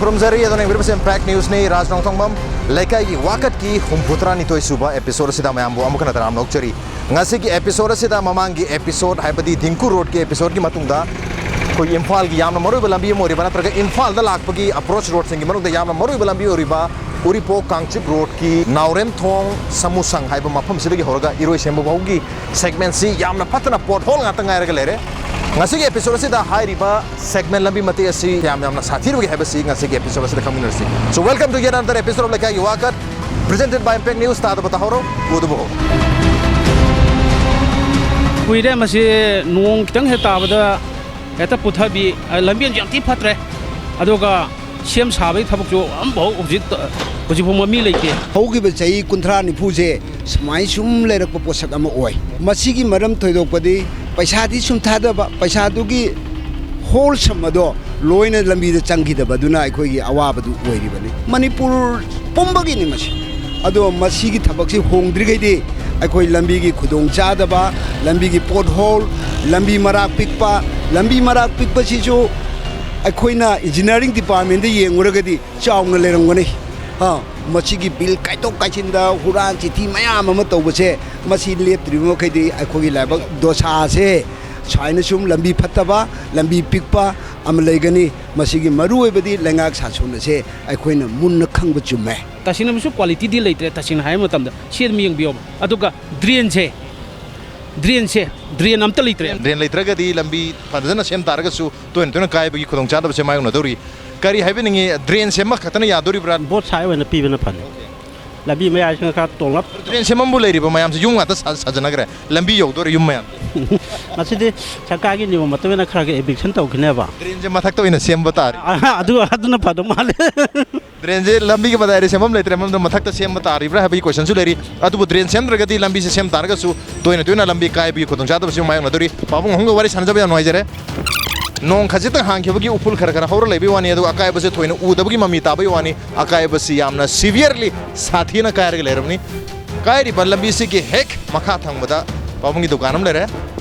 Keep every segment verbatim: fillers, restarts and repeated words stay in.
ꯈꯨꯔꯨꯝꯖꯔꯤ꯫ ꯑꯗꯨꯅ ꯌꯦꯡꯕꯤꯔꯤꯕꯁꯤ Impact Newsꯅꯤ꯫ ꯔꯥꯖ ꯅꯣꯡꯊꯣꯡꯕꯝ ꯂꯩꯀꯥꯏꯒꯤ ꯋꯥꯀꯠꯀꯤ ꯍꯨꯝꯐꯨ ꯇꯔꯥꯅꯤꯊꯣꯏ ꯁꯨꯕ episode ꯑꯁꯤꯗ ꯃꯌꯥꯝꯕꯨ ꯑꯃꯨꯛ ꯍꯟꯅ ꯇꯔꯥꯝꯅ ꯑꯣꯛꯆꯔꯤ꯫ ꯉꯁꯤꯒꯤ episode ꯑꯁꯤꯗ ꯃꯃꯥꯡꯒꯤ episode, ꯍꯥꯏꯕꯗꯤ ꯗꯤꯡꯀꯨ roadꯀꯤ episodeꯀꯤ ꯃꯇꯨꯡꯗ, ꯑꯩꯈꯣꯏ ꯏꯝꯐꯥꯜꯒꯤ ꯌꯥꯝꯅ ꯃꯔꯨꯑꯣꯏꯕ ꯂꯝꯕꯤ ꯑꯃ ꯑꯣꯏꯔꯤꯕ, ꯅꯠꯇ꯭ꯔꯒ ꯏꯝꯐꯥꯜꯗ ꯂꯥꯛꯄꯒꯤ approach roadꯁꯤꯡꯒꯤ ꯃꯅꯨꯡꯗ ꯌꯥꯝꯅ ꯃꯔꯨꯑꯣꯏꯕ ꯂꯝꯕꯤ ꯑꯣꯏꯔꯤꯕ ꯎꯔꯤꯄꯣꯛ ꯀꯥꯡꯆꯤꯞ roadꯀꯤ ꯅꯥꯎꯔꯦꯝꯊꯣꯡ ꯁꯃꯨꯁꯪ ꯍꯥꯏꯕ ꯃꯐꯝꯁꯤꯗꯒꯤ ꯍꯧꯔꯒ ꯏꯔꯣꯏꯁꯦꯝꯕ ꯐꯥꯎꯒꯤ segmentꯁꯤ ꯌꯥꯝꯅ ꯐꯠꯇꯅ pothole ꯉꯥꯛꯇ ꯉꯥꯏꯔꯒ ꯂꯩꯔꯦ꯫ ꯉꯁꯤꯒꯤ episode ꯑꯁꯤꯗ ꯍꯥꯏꯔꯤꯕ segment ꯂꯝꯕꯤ ꯃꯇꯦꯛ ꯑꯁꯤ ꯌꯥꯝ ꯌꯥꯝꯅ ꯁꯥꯊꯤꯔꯨꯕꯒꯦ ꯍꯥꯏꯕꯁꯤ ꯉꯁꯤꯒꯤ episode ꯑꯁꯤꯗ ꯈꯪꯃꯤꯟꯅꯔꯁꯤ꯫ So, welcome to yet another episode of ꯂꯩꯀꯥꯏꯒꯤ ꯋꯥꯀꯠ, presented by Impact News꯫ ꯇꯥꯗꯕ ꯇꯥꯍꯧꯔꯣ, ꯎꯗꯕ ꯍꯧꯔꯣ꯫ ꯀꯨꯏꯔꯦ ꯃꯁꯤ ꯅꯣꯡ ꯈꯤꯇꯪ ꯍꯦꯛ ꯇꯥꯕꯗ ꯍꯦꯛꯇ ꯄꯨꯊꯕꯤ, ꯑ, ꯂꯝꯕꯦꯟꯁꯨ ꯌꯥꯝ ꯊꯤ ꯐꯠꯇ꯭ꯔꯦ꯫ ꯑꯗꯨꯒ ꯁꯦꯝ ꯁꯥꯕꯒꯤ ꯊꯕꯛꯁꯨ ꯑꯃꯐꯥꯎ ꯍꯧꯖꯤꯛ, ꯍꯧꯖꯤꯛ ꯐꯥꯎ ꯃꯃꯤ ꯂꯩꯇꯦ꯫ ꯍꯧꯈꯤꯕ ꯆꯍꯤ ꯀꯨꯟꯊ꯭ꯔꯥ ꯅꯤꯐꯨꯁꯦ ꯁꯨꯃꯥꯏꯅ ꯁꯨꯝ ꯂꯩꯔꯛꯄ ꯄꯣꯠꯁꯛ ꯑꯃ ꯑꯣꯏ꯫ ꯃꯁꯤꯒꯤ ꯃꯔꯝ ꯊꯣꯏꯗꯣꯛꯄꯗꯤ ꯄꯩꯁꯥꯗꯤ ꯁꯨꯝ ꯊꯥꯗꯕ, ꯄꯩꯁꯥꯗꯨꯒꯤ whole sum ꯑꯗꯣ ꯂꯣꯏꯅ ꯂꯝꯕꯤꯗ ꯆꯪꯈꯤꯗꯕ, ꯑꯗꯨꯅ ꯑꯩꯈꯣꯏꯒꯤ ꯑꯋꯥꯕꯗꯨ ꯑꯣꯏꯔꯤꯕꯅꯤ꯫ ꯃꯅꯤꯄꯨꯔ ꯄꯨꯝꯕꯒꯤꯅꯤ ꯃꯁꯤ꯫ ꯑꯗꯣ ꯃꯁꯤꯒꯤ ꯊꯕꯛꯁꯤ ꯍꯣꯡꯗ꯭ꯔꯤꯈꯩꯗꯤ ꯑꯩꯈꯣꯏ ꯂꯝꯕꯤꯒꯤ ꯈꯨꯗꯣꯡꯆꯥꯗꯕ, ꯂꯝꯕꯤꯒꯤ pothole, ꯂꯝꯕꯤ ꯃꯔꯥꯛ ꯄꯤꯛꯄ, ꯂꯝꯕꯤ ꯃꯔꯥꯛ ꯄꯤꯛꯄꯁꯤꯁꯨ ꯑꯩꯈꯣꯏꯅ engineering departmentꯗ ꯌꯦꯡꯉꯨꯔꯒꯗꯤ ꯆꯥꯎꯅ ꯂꯩꯔꯝꯒꯅꯤ꯫ ꯑ, ꯃꯁꯤꯒꯤ bill ꯀꯥꯏꯊꯣꯛ ꯀꯥꯏꯁꯤꯟꯗ, ꯍꯨꯔꯥꯟ ꯆꯤꯊꯤ ꯃꯌꯥꯝ ꯑꯃ ꯇꯧꯕꯁꯦ, ꯃꯁꯤ ꯂꯦꯞꯇ꯭ꯔꯤꯕ ꯃꯈꯩꯗꯤ ꯑꯩꯈꯣꯏꯒꯤ ꯂꯥꯏꯕꯛ ꯗꯣꯁꯥꯁꯦ ꯁꯨꯃꯥꯏꯅ ꯁꯨꯝ ꯂꯝꯕꯤ ꯐꯠꯇꯕ, ꯂꯝꯕꯤ ꯄꯤꯛꯄ ꯑꯃ ꯂꯩꯒꯅꯤ꯫ ꯃꯁꯤꯒꯤ ꯃꯔꯨꯑꯣꯏꯕꯗꯤ ꯂꯩꯉꯥꯛ ꯁꯥꯁꯣꯟ ꯑꯁꯦ ꯑꯩꯈꯣꯏꯅ ꯃꯨꯟꯅ ꯈꯪꯕ ꯆꯨꯝꯃꯦ꯫ ꯇꯁꯦꯡꯅꯃꯛꯁꯨ qualityꯗꯤ ꯂꯩꯇ꯭ꯔꯦ, ꯇꯁꯦꯡꯅ ꯍꯥꯏꯕ ꯃꯇꯝꯗ꯫ ꯁꯤ ꯑꯗꯨꯝ ꯌꯦꯡꯕꯤꯌꯣꯕ꯫ ꯑꯗꯨꯒ drainꯁꯦ, drainꯁꯦ, drain ꯑꯝꯇ ꯂꯩꯇ꯭ꯔꯦ꯫ Drain ꯂꯩꯇ꯭ꯔꯒꯗꯤ ꯂꯝꯕꯤ ꯐꯖꯅ ꯁꯦꯝ ꯇꯥꯔꯒꯁꯨ ꯇꯣꯏꯅ ꯇꯣꯏꯅ ꯀꯥꯏꯕꯒꯤ ꯈꯨꯗꯣꯡꯆꯥꯗꯕꯁꯦ ꯃꯥꯌꯣꯛꯅꯗꯧꯔꯤ꯫ ꯀꯔꯤ ꯍꯥꯏꯕꯤꯅꯤꯡꯉꯤ? Drain ꯁꯦꯝꯕ ꯈꯛꯇꯅ ꯌꯥꯗꯣꯔꯤꯕ꯭ꯔꯥ? Both side ꯑꯣꯏꯅ ꯄꯤꯕꯅ ꯐꯅꯤ꯫ ꯂꯝꯕꯤ ꯃꯌꯥꯏꯁꯤꯅ ꯈꯔ ꯇꯣꯡꯂꯞ꯫ Drain ꯁꯦꯝꯐꯝꯕꯨ ꯂꯩꯔꯤꯕ ꯃꯌꯥꯝꯁꯦ ꯌꯨꯝ ꯉꯥꯛꯇ ꯁꯥ-, ꯁꯥꯖꯅꯈ꯭ꯔꯦ꯫ ꯂꯝꯕꯤ ꯌꯧꯗꯣꯔꯦ ꯌꯨꯝ ꯃꯌꯥꯝ꯫ ꯃꯁꯤꯗꯤ ꯁꯔꯀꯥꯔꯒꯤ ꯅꯤꯌꯣꯝ ꯃꯇꯨꯡ ꯏꯟꯅ ꯈꯔ ꯈꯔ eviction ꯇꯧꯈꯤꯅꯦꯕ꯫ Drainꯁꯦ ꯃꯊꯛꯇ ꯑꯣꯏꯅ ꯁꯦꯝꯕ ꯇꯥꯔꯦ꯫ ꯑ, ꯑꯗꯨ, ꯑꯗꯨꯅ ꯐꯗꯧ ꯃꯥꯜꯂꯦ꯫ Drainꯁꯦ ꯂꯝꯕꯤꯒꯤ ꯃꯇꯥꯏꯗ ꯁꯦꯝꯐꯝ ꯂꯩꯇ꯭ꯔꯦ, ꯃꯔꯝꯗ ꯃꯊꯛꯇ ꯁꯦꯝꯕ ꯇꯥꯔꯤꯕ꯭ꯔꯥ ꯍꯥꯏꯕꯒꯤ questionꯁꯨ ꯂꯩꯔꯤ꯫ ꯑꯗꯨꯕꯨ drain ꯁꯦꯝꯗ꯭ꯔꯒꯗꯤ ꯂꯝꯕꯤꯁꯦ ꯁꯦꯝ ꯇꯥꯔꯒꯁꯨ ꯇꯣꯏꯅ ꯇꯣꯏꯅ ꯂꯝꯕꯤ ꯀꯥꯏꯕꯒꯤ ꯈꯨꯗꯣꯡꯆꯥꯗꯕꯁꯨ ꯃꯥꯌꯣꯛꯅꯗꯣꯔꯤ꯫ ꯄꯥꯕꯨꯡ ꯑꯍꯨꯝꯒ ꯋꯥꯔꯤ ꯁꯥꯟꯅꯖꯕ ꯌꯥꯝ ꯅꯨꯡꯉꯥꯏꯖꯔꯦ꯫ ꯅꯣꯡ ꯈꯖꯤꯛꯇꯪ ꯍꯥꯡꯈꯤꯕꯒꯤ ꯎꯐꯨꯜ ꯈꯔ ꯈꯔ ꯍꯧꯔ ꯂꯩꯕꯒꯤ ꯋꯥꯅꯤ, ꯑꯗꯨꯒ ꯑꯀꯥꯏꯕꯁꯦ ꯊꯣꯏꯅ ꯎꯗꯕꯒꯤ ꯃꯃꯤ ꯇꯥꯕꯒꯤ ꯋꯥꯅꯤ꯫ ꯑꯀꯥꯏꯕꯁꯤ ꯌꯥꯝꯅ severely, ꯁꯥꯊꯤꯅ ꯀꯥꯏꯔꯒ ꯂꯩꯔꯕꯅꯤ꯫ ꯀꯥꯏꯔꯤꯕ ꯂꯝꯕꯤꯁꯤꯒꯤ ꯍꯦꯛ ꯃꯈꯥ ꯊꯪꯕꯗ ꯄꯥꯕꯨꯡꯒꯤ ꯗꯨꯀꯥꯟ ꯑꯃ ꯂꯩꯔꯦ꯫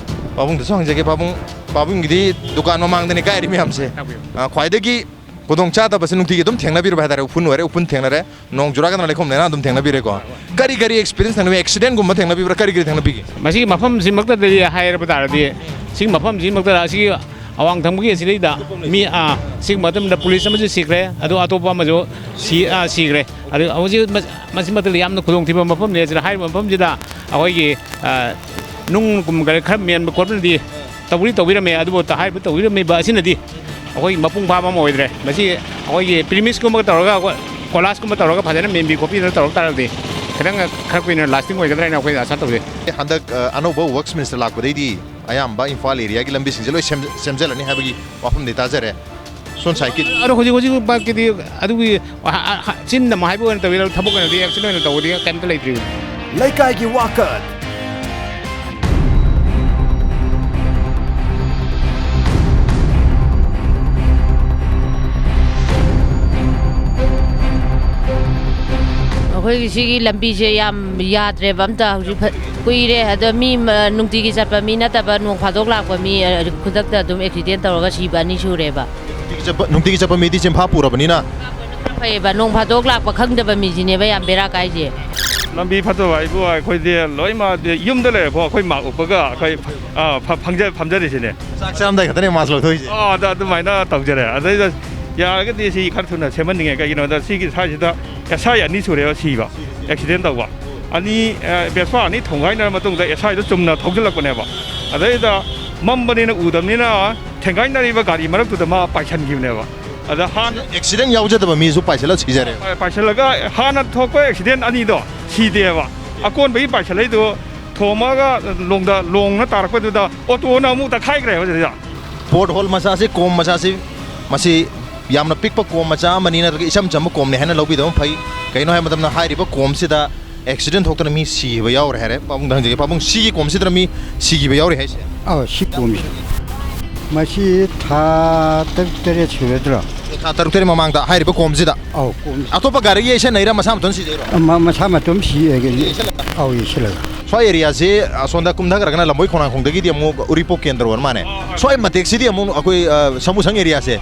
ꯄꯥꯕꯨꯡꯗꯁꯨ ꯍꯪꯖꯒꯦ, ꯄꯥꯕꯨꯡ, ꯄꯥꯕꯨꯡꯒꯤꯗꯤ ꯗꯨꯀꯥꯟ ꯃꯃꯥꯡꯗꯅꯤ ꯀꯥꯏꯔꯤ ꯃꯌꯥꯝꯁꯦ꯫ ꯇꯥꯛꯄꯤꯌꯨ꯫ ꯑ, ꯈ꯭ꯋꯥꯏꯗꯒꯤ ꯈꯨꯗꯣꯡ ꯆꯥꯗꯕꯁꯦ ꯅꯨꯡꯇꯤꯒꯤ ꯑꯗꯨꯝ ꯊꯦꯡꯅꯕꯤꯔꯕ ꯍꯥꯏꯇꯥꯔꯦ? ꯎꯐꯨꯟ ꯑꯣꯏꯔꯦ, ꯎꯐꯨꯟ ꯊꯦꯡꯅꯔꯦ, ꯅꯣꯡ ꯆꯨꯔꯛꯑꯒꯅ ꯂꯩꯈꯣꯝ ꯂꯩꯅꯥꯡ ꯑꯗꯨꯝ ꯊꯦꯡꯅꯕꯤꯔꯦꯀꯣ꯫ ꯀꯔꯤ ꯀꯔꯤ ꯑꯦꯛꯁꯄꯤꯔꯤꯌꯦꯟꯁ ꯊꯦꯡꯅꯕꯤ, ꯑꯦꯛꯁꯤꯗꯦꯟꯒꯨꯝꯕ ꯊꯦꯡꯅꯕꯤꯕ꯭ꯔꯥ, ꯀꯔꯤ ꯀꯔꯤ ꯊꯦꯡꯅꯕꯤꯒꯦ? ꯃꯁꯤꯒꯤ ꯃꯐꯝꯁꯤꯃꯛꯇꯗꯗꯤ ꯍꯥꯏꯔꯕ ꯇꯥꯔꯗꯤ, ꯁꯤꯒꯤ ꯃꯐꯝꯁꯤꯃꯛꯇꯗ ꯑꯁꯤꯒꯤ ꯑꯋꯥꯡ ꯊꯪꯕꯒꯤ ꯑꯁꯤꯗꯩꯗ ꯃꯤ, ꯑꯥ, ꯁꯤꯒꯤ ꯃꯇꯝꯗ ꯄꯨꯂꯤꯁ ꯑꯃꯁꯨ ꯁꯤꯈ꯭ꯔꯦ, ꯑꯗꯨ ꯑꯇꯣꯞꯄ ꯑꯃꯁꯨ ꯁꯤ-, ꯑꯥ, ꯁꯤꯈ꯭ꯔꯦ꯫ ꯑꯗꯨ ꯍꯧꯖꯤꯛ ꯃ-, ꯃꯁꯤꯃꯛꯇꯗꯤ ꯌꯥꯝꯅ ꯈꯨꯗꯣꯡꯊꯤꯕ ꯃꯐꯝꯅꯤ꯫ ꯑꯁꯤꯗ ꯍꯥꯏꯔꯤꯕ ꯃꯐꯝꯁꯤꯗ ꯑꯩꯈꯣꯏꯒꯤ, ꯑꯥ, ꯅꯨꯡꯒꯨꯝꯕ ꯈꯔ ꯃꯦꯟꯕ ꯈꯣꯠꯄꯅꯗꯤ ꯇꯧꯕꯗꯤ ꯇꯧꯕꯤꯔꯝꯃꯦ, ꯑꯗꯨꯕꯨ ꯍꯥꯏꯔꯤꯕ ꯇꯧꯕꯤꯔꯝꯃꯤꯕ ꯑꯁꯤꯅꯗꯤ ꯑꯩꯈꯣꯏ ꯃꯄꯨꯡ ꯐꯥꯕ ꯑꯃ ꯑꯣꯏꯗ꯭ꯔꯦ꯫ ꯃꯁꯤ ꯑꯩꯈꯣꯏꯒꯤ ꯄ꯭ꯔꯤꯃꯤꯁꯀꯨꯝꯕ ꯇꯧꯔꯒ, ꯀꯣꯂꯥꯁꯀꯨꯝꯕ ꯇꯧꯔꯒ ꯐꯖꯅ ꯃꯦꯟꯕꯤ ꯈꯣꯠꯄꯤꯗꯅ ꯇꯧꯔꯛ ꯇꯥꯔꯒꯗꯤ ꯈꯤꯇꯪ ꯈꯔ ꯀꯨꯏꯅ ꯂꯥꯁꯇꯤꯡ ꯑꯣꯏꯒꯗ꯭ꯔꯥ ꯍꯥꯏꯅ ꯑꯩꯈꯣꯏꯅ ꯑꯁꯥ ꯇꯧꯖꯩ꯫ ꯍꯟꯗꯛ, ꯑ, ꯑꯅꯧꯕ ꯋꯔꯛꯁ ꯃꯤꯅꯤꯁꯇꯔ ꯂꯥꯛꯄꯗꯩꯗꯤ ꯑꯌꯥꯝꯕ ꯏꯝꯐꯥꯜ ꯑꯦꯔꯤꯌꯥꯒꯤ ꯂꯝꯕꯤꯁꯤꯡꯁꯦ ꯂꯣꯏ ꯁꯦꯝ-, ꯁꯦꯝꯖꯤꯜꯂꯅꯤ ꯍꯥꯏꯕꯒꯤ ꯋꯥꯐꯝꯗꯤ ꯇꯥꯖꯔꯦ꯫ ꯁꯣꯝ ꯁꯥꯏꯠꯀꯤ ꯑꯗꯣ ꯍꯧꯖꯤꯛ ꯍꯧꯖꯤꯛ ꯃꯛꯀꯤꯗꯤ ꯑꯗꯨꯒꯤ ꯍ-, ꯍ-, ꯍ-, ꯆꯤꯟꯗ ꯑꯃ ꯍꯥꯏꯕ ꯑꯣꯏꯅ ꯇꯧꯕꯤꯔ, ꯊꯕꯛ ꯑꯣꯏꯅꯗꯤ ꯑꯦꯛꯁꯟ ꯑꯣꯏꯅ ꯇꯧꯕꯗꯤ ꯀꯩꯝꯇ ꯂꯩꯇ꯭ꯔꯤꯕꯅꯤ꯫ ꯂꯩꯀꯥꯏꯒꯤ ꯋꯥꯀꯠ꯫ ꯑꯩꯈꯣꯏꯒꯤ ꯁꯤꯒꯤ ꯂꯝꯕꯤꯁꯦ ꯌꯥꯝ ꯌꯥꯗ꯭ꯔꯦꯕ ꯑꯝꯇ꯫ ꯍꯧꯖꯤꯛ ꯐ-, ꯀꯨꯏꯔꯦ꯫ ꯑꯗꯣ ꯃꯤ, ꯃ-, ꯅꯨꯡꯇꯤꯒꯤ ꯆꯠꯄ ꯃꯤ ꯅꯠꯇꯕ, ꯅꯣꯡ ꯐꯥꯗꯣꯛ ꯂꯥꯛꯄ ꯃꯤ, ꯑ, ꯈꯨꯗꯛꯇ ꯑꯗꯨꯝ ꯑꯦꯛꯁꯤꯗꯦꯟ ꯇꯧꯔꯒ ꯁꯤꯕ ꯑꯅꯤ ꯁꯨꯔꯦꯕ꯫ ꯅꯨꯡꯇꯤꯒꯤ ꯆꯠꯄ, ꯅꯨꯡꯇꯤꯒꯤ ꯆꯠꯄ ꯃꯤꯗꯤ ꯆꯤꯟꯐꯥ ꯄꯨꯔꯕꯅꯤꯅ꯫ ꯐꯩꯌꯦꯕ, ꯅꯣꯡ ꯐꯥꯗꯣꯛ ꯂꯥꯛꯄ ꯈꯪꯗꯕ ꯃꯤꯁꯤꯅꯦꯕ ꯌꯥꯝ ꯕꯦꯔꯥ ꯀꯥꯏꯁꯦ꯫ ꯂꯝꯕꯤ ꯐꯠꯇꯕ ꯍꯥꯏꯕꯨ ꯑꯩꯈꯣꯏꯗꯤ ꯂꯣꯏꯃꯛ ꯌꯨꯝꯗ ꯂꯩꯔꯐꯥꯎ ꯑꯩꯈꯣꯏ ꯃꯥꯛ ꯎꯞꯄꯒ ꯑꯩꯈꯣꯏ, ꯑ, ꯐ-, ꯐꯪꯖ-, ꯐꯝꯖꯔꯤꯁꯤꯅꯦ꯫ ꯆꯥꯛ ꯆꯥꯔꯝꯗꯥꯏ ꯈꯛꯇꯅꯦ ꯃꯥꯁ ꯂꯧꯊꯣꯛꯏꯁꯦ꯫ ꯑꯥ, ꯑꯗ ꯑꯗꯨꯃꯥꯏꯅ ꯇꯧꯖꯔꯦ꯫ ꯑꯗꯩꯗ ꯌꯥꯔꯒꯗꯤ ꯁꯤ ꯈꯔ ꯊꯨꯅ ꯁꯦꯝꯍꯟꯅꯤꯡꯉꯦ꯫ ꯀꯩꯒꯤꯅꯣꯗ ꯁꯤꯒꯤ ꯁ꯭ꯋꯥꯏꯁꯤꯗ ꯑꯦꯁ ꯑꯥꯏ ꯑꯅꯤ ꯁꯨꯔꯦꯕ ꯁꯤꯕ, ꯑꯦꯛꯁꯤꯗꯦꯟ ꯇꯧꯕ꯫ ꯑꯅꯤ, ꯑ, ꯕꯦꯁꯄꯥ ꯑꯅꯤ ꯊꯣꯡꯒꯥꯏꯅꯔ ꯃꯇꯨꯡꯗ ꯑꯦꯁ ꯑꯥꯏꯗꯣ ꯆꯨꯝꯅ ꯊꯧꯖꯤꯜꯂꯛꯄꯅꯦꯕ꯫ ꯑꯗꯩꯗ ꯃꯝꯕꯅꯤꯅ ꯎꯗꯕꯅꯤꯅ ꯊꯦꯡꯒꯥꯏꯅꯔꯤꯕ ꯒꯥꯔꯤ ꯃꯔꯛꯇꯨꯗ ꯃꯥ ꯄꯥꯏꯁꯟꯈꯤꯕꯅꯦꯕ꯫ ꯑꯗ ꯍꯥꯟꯅ ꯑꯦꯛꯁꯤꯗꯦꯟ ꯌꯥꯎꯖꯗꯕ ꯃꯤꯁꯨ ꯄꯥꯏꯁꯤꯜꯂ ꯁꯤꯖꯔꯦ꯫ ꯄꯥꯏꯁꯤꯜꯂꯒ ꯍꯥꯟꯅ ꯊꯣꯛꯄ ꯑꯦꯛꯁꯤꯗꯦꯟ ꯑꯅꯤꯗꯣ ꯁꯤꯗꯦꯕ, ꯑꯀꯣꯟꯕꯒꯤ ꯄꯥꯏꯁꯤꯜꯂꯛꯏꯗꯣ ꯊꯣꯝꯃꯒ ꯂꯣꯡꯗ, ꯂꯣꯡꯅ ꯇꯥꯔꯛꯄꯗꯨꯗ ꯑꯣꯇꯣꯅ ꯑꯃꯨꯛ ꯇꯛꯈꯥꯏꯈ꯭ꯔꯦꯕ ꯁꯤꯗ꯫ ꯄꯣꯠ ꯍꯣꯜ ꯃꯆꯥꯁꯤ, ꯀꯣꯝ ꯃꯆꯥꯁꯤ, ꯃꯁꯤ ꯌꯥꯝꯅ ꯄꯤꯛꯄ ꯀꯣꯝ ꯃꯆꯥ ꯑꯃꯅꯤ, ꯅꯠꯇ꯭ꯔꯒ ꯏꯆꯝ ꯆꯝꯕ ꯀꯣꯝꯅꯤ ꯍꯥꯏꯅ ꯂꯧꯕꯤꯗꯕꯅ ꯐꯩ꯫ ꯀꯩꯅꯣ ꯍꯥꯏꯕ ꯃꯇꯝꯗ ꯍꯥꯏꯔꯤꯕ ꯀꯣꯝꯁꯤꯗ ꯑꯦꯛꯁꯤꯗꯦꯟ ꯊꯣꯛꯇꯅ ꯃꯤ ꯁꯤꯈꯤꯕ ꯌꯥꯎꯔꯦ ꯍꯥꯏꯔꯦ꯫ ꯄꯥꯕꯨꯡꯗ ꯍꯪꯖꯒꯦ, ꯄꯥꯕꯨꯡ, ꯁꯤꯒꯤ ꯀꯣꯝꯁꯤꯗ ꯃꯤ ꯁꯤꯈꯤꯕ ꯌꯥꯎꯔꯤ ꯍꯥꯏꯁꯦ? ꯑꯧ, ꯁꯤ ꯀꯣꯝꯁꯤ꯫ ꯃꯁꯤ ꯊꯥ ꯇꯔꯨꯛ ꯇꯔꯦꯠ ꯁꯨꯔꯗ꯭ꯔꯣ? ꯊꯥ ꯇꯔꯨꯛ ꯇꯔꯦꯠ ꯃꯃꯥꯡꯗ ꯍꯥꯏꯔꯤꯕ ꯀꯣꯝꯁꯤꯗ? ꯑꯧ, ꯀꯣꯝꯁꯤ꯫ ꯑꯇꯣꯞꯄ ꯒꯥꯔꯤꯒ ꯌꯩꯁꯟꯅꯩꯔꯥ, ꯃꯁꯥ ꯃꯇꯣꯟ ꯁꯤꯖꯩꯔꯣ? ꯃ-, ꯃꯁꯥ ꯃꯇꯣꯝ ꯁꯤ-, ꯌꯩꯁꯜꯂꯒ? ꯑꯧ, ꯌꯩꯁꯜꯂꯒ꯫ ꯁ꯭ꯋꯥꯏ ꯑꯦꯔꯤꯌꯥꯁꯤ ꯑꯁꯣꯝꯗ ꯀꯨꯝꯊꯈ꯭ꯔꯒꯅ ꯂꯝꯕꯣꯏ ꯈꯣꯡꯅꯥꯡꯈꯣꯡꯗꯒꯤꯗꯤ ꯑꯃꯨꯛ ꯎꯔꯤꯄꯣꯛ ꯀꯦꯟꯗ꯭ꯔ ꯑꯣꯏꯔ ꯃꯥꯅꯦ꯫ ꯁ꯭ꯋꯥꯏ ꯃꯇꯦꯛꯁꯤꯗꯤ ꯑꯃꯨꯛ ꯑꯩꯈꯣꯏ, ꯑ, ꯁꯃꯨꯁꯪ ꯑꯦꯔꯤꯌꯥꯁꯦ꯫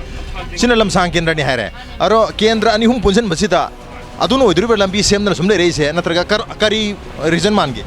ꯁꯤꯅ ꯂꯝꯁꯥꯡ ꯀꯦꯟꯗ꯭ꯔꯅꯤ ꯍꯥꯏꯔꯦ꯫ ꯑꯗꯣ ꯀꯦꯟꯗ꯭ꯔ ꯑꯅꯤ ꯑꯍꯨꯝ ꯄꯨꯟꯁꯤꯟꯕꯁꯤꯗ ꯑꯗꯨꯅ ꯑꯣꯏꯗꯣꯔꯤꯕ꯭ꯔꯥ ꯂꯝꯕꯤ ꯁꯦꯝꯗꯅ ꯁꯨꯝ ꯂꯩꯔꯛꯏꯁꯦ, ꯅꯠꯇ꯭ꯔꯒ ꯀꯔ-, ꯀꯔꯤ reason ꯃꯥꯟꯒꯦ?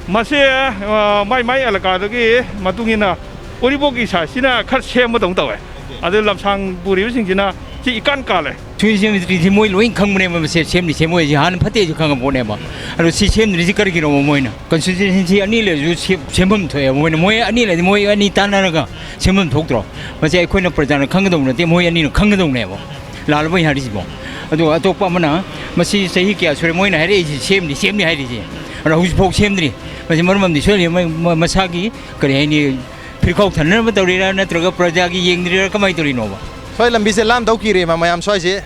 ꯃꯁꯤ, ꯑ, ꯃꯥꯏ ꯃꯥꯏ ꯑꯦꯂꯥꯀꯥꯗꯨꯒꯤ ꯃꯇꯨꯡ ꯏꯟꯅ ꯎꯔꯤꯄꯣꯛꯀꯤ ꯁꯥꯏꯠꯁꯤꯅ ꯈꯔ ꯁꯦꯝꯕꯗꯧꯅ ꯇꯧꯋꯦ꯫ ꯑꯗꯨ ꯂꯝꯁꯥꯡ ꯄꯨꯔꯤꯕꯁꯤꯡꯁꯤꯅ ꯁꯤ ꯏꯀꯥꯟ ꯀꯥꯜꯂꯦ꯫ ꯁꯤ ꯁꯦꯝꯗ꯭ꯔꯤꯁꯤ ꯃꯣꯏ ꯂꯣꯏ ꯈꯪꯕꯅꯦꯕ, ꯃꯁꯤ ꯁꯦꯝꯅꯤ ꯁꯦꯝꯃꯣꯏꯁꯤ ꯍꯥꯟꯅ ꯐꯠꯇꯦꯁꯨ ꯈꯪꯉ ꯄꯣꯠꯅꯦꯕ꯫ ꯑꯗꯣ ꯁꯤ ꯁꯦꯝꯗ꯭ꯔꯤꯁꯤ ꯀꯔꯤꯒꯤꯅꯣꯕ? ꯃꯣꯏꯅ constituency ꯑꯅꯤ ꯂꯩꯔꯁꯨ ꯁꯦꯝ-, ꯁꯦꯝꯐꯝ ꯊꯣꯛꯑꯦꯕ꯫ ꯃꯣꯏꯅ, ꯃꯣꯏ ꯑꯅꯤ ꯂꯩꯔꯗꯤ ꯃꯣꯏ ꯑꯅꯤ ꯇꯥꯟꯅꯔꯒ ꯁꯦꯝꯐꯝ ꯊꯣꯛꯇ꯭ꯔꯣ? ꯃꯁꯤ ꯑꯩꯈꯣꯏꯅ ꯄ꯭ꯔꯖꯥꯅ ꯈꯪꯒꯗꯧꯕ ꯅꯠꯇꯦ, ꯃꯣꯏ ꯑꯅꯤꯅ ꯈꯪꯒꯗꯧꯅꯦꯕ꯫ ꯂꯥꯜꯂꯕꯣꯏ ꯍꯥꯏꯔꯤꯁꯤꯕꯣ꯫ ꯑꯗꯨꯒ ꯑꯇꯣꯞꯄ ꯑꯃꯅ ꯃꯁꯤ ꯆꯍꯤ ꯀꯌꯥ ꯁꯨꯔꯦ ꯃꯣꯏꯅ ꯍꯥꯏꯔꯛꯏꯁꯤ, ꯁꯦꯝꯅꯤ, ꯁꯦꯝꯅꯤ ꯍꯥꯏꯔꯤꯁꯤ꯫ ꯑꯗꯣ ꯍꯧꯖꯤꯛꯐꯥꯎ ꯁꯦꯝꯗ꯭ꯔꯤ꯫ ꯃꯁꯤ ꯃꯔꯝ ꯑꯃꯗꯤ ꯁꯣꯏꯔꯤ, ꯃ-, ꯃ-, ꯃꯁꯥꯒꯤ, ꯀꯔꯤ ꯍꯥꯏꯅꯤ, ꯐꯤꯔꯈꯥꯎ ꯊꯟꯅꯅꯕ ꯇꯧꯔꯤꯔꯥ ꯅꯠꯇ꯭ꯔꯒ ꯄ꯭ꯔꯖꯥꯒꯤ ꯌꯦꯡꯗ꯭ꯔꯤꯔꯥ ꯀꯃꯥꯏꯅ ꯇꯧꯔꯤꯅꯣꯕ? ꯁ꯭ꯋꯥꯏ ꯂꯝꯕꯤꯁꯦ ꯂꯥꯟꯗꯧ ꯀꯤꯔꯦ ꯃ-, ꯃꯌꯥꯝ ꯁ꯭ꯋꯥꯏꯁꯦ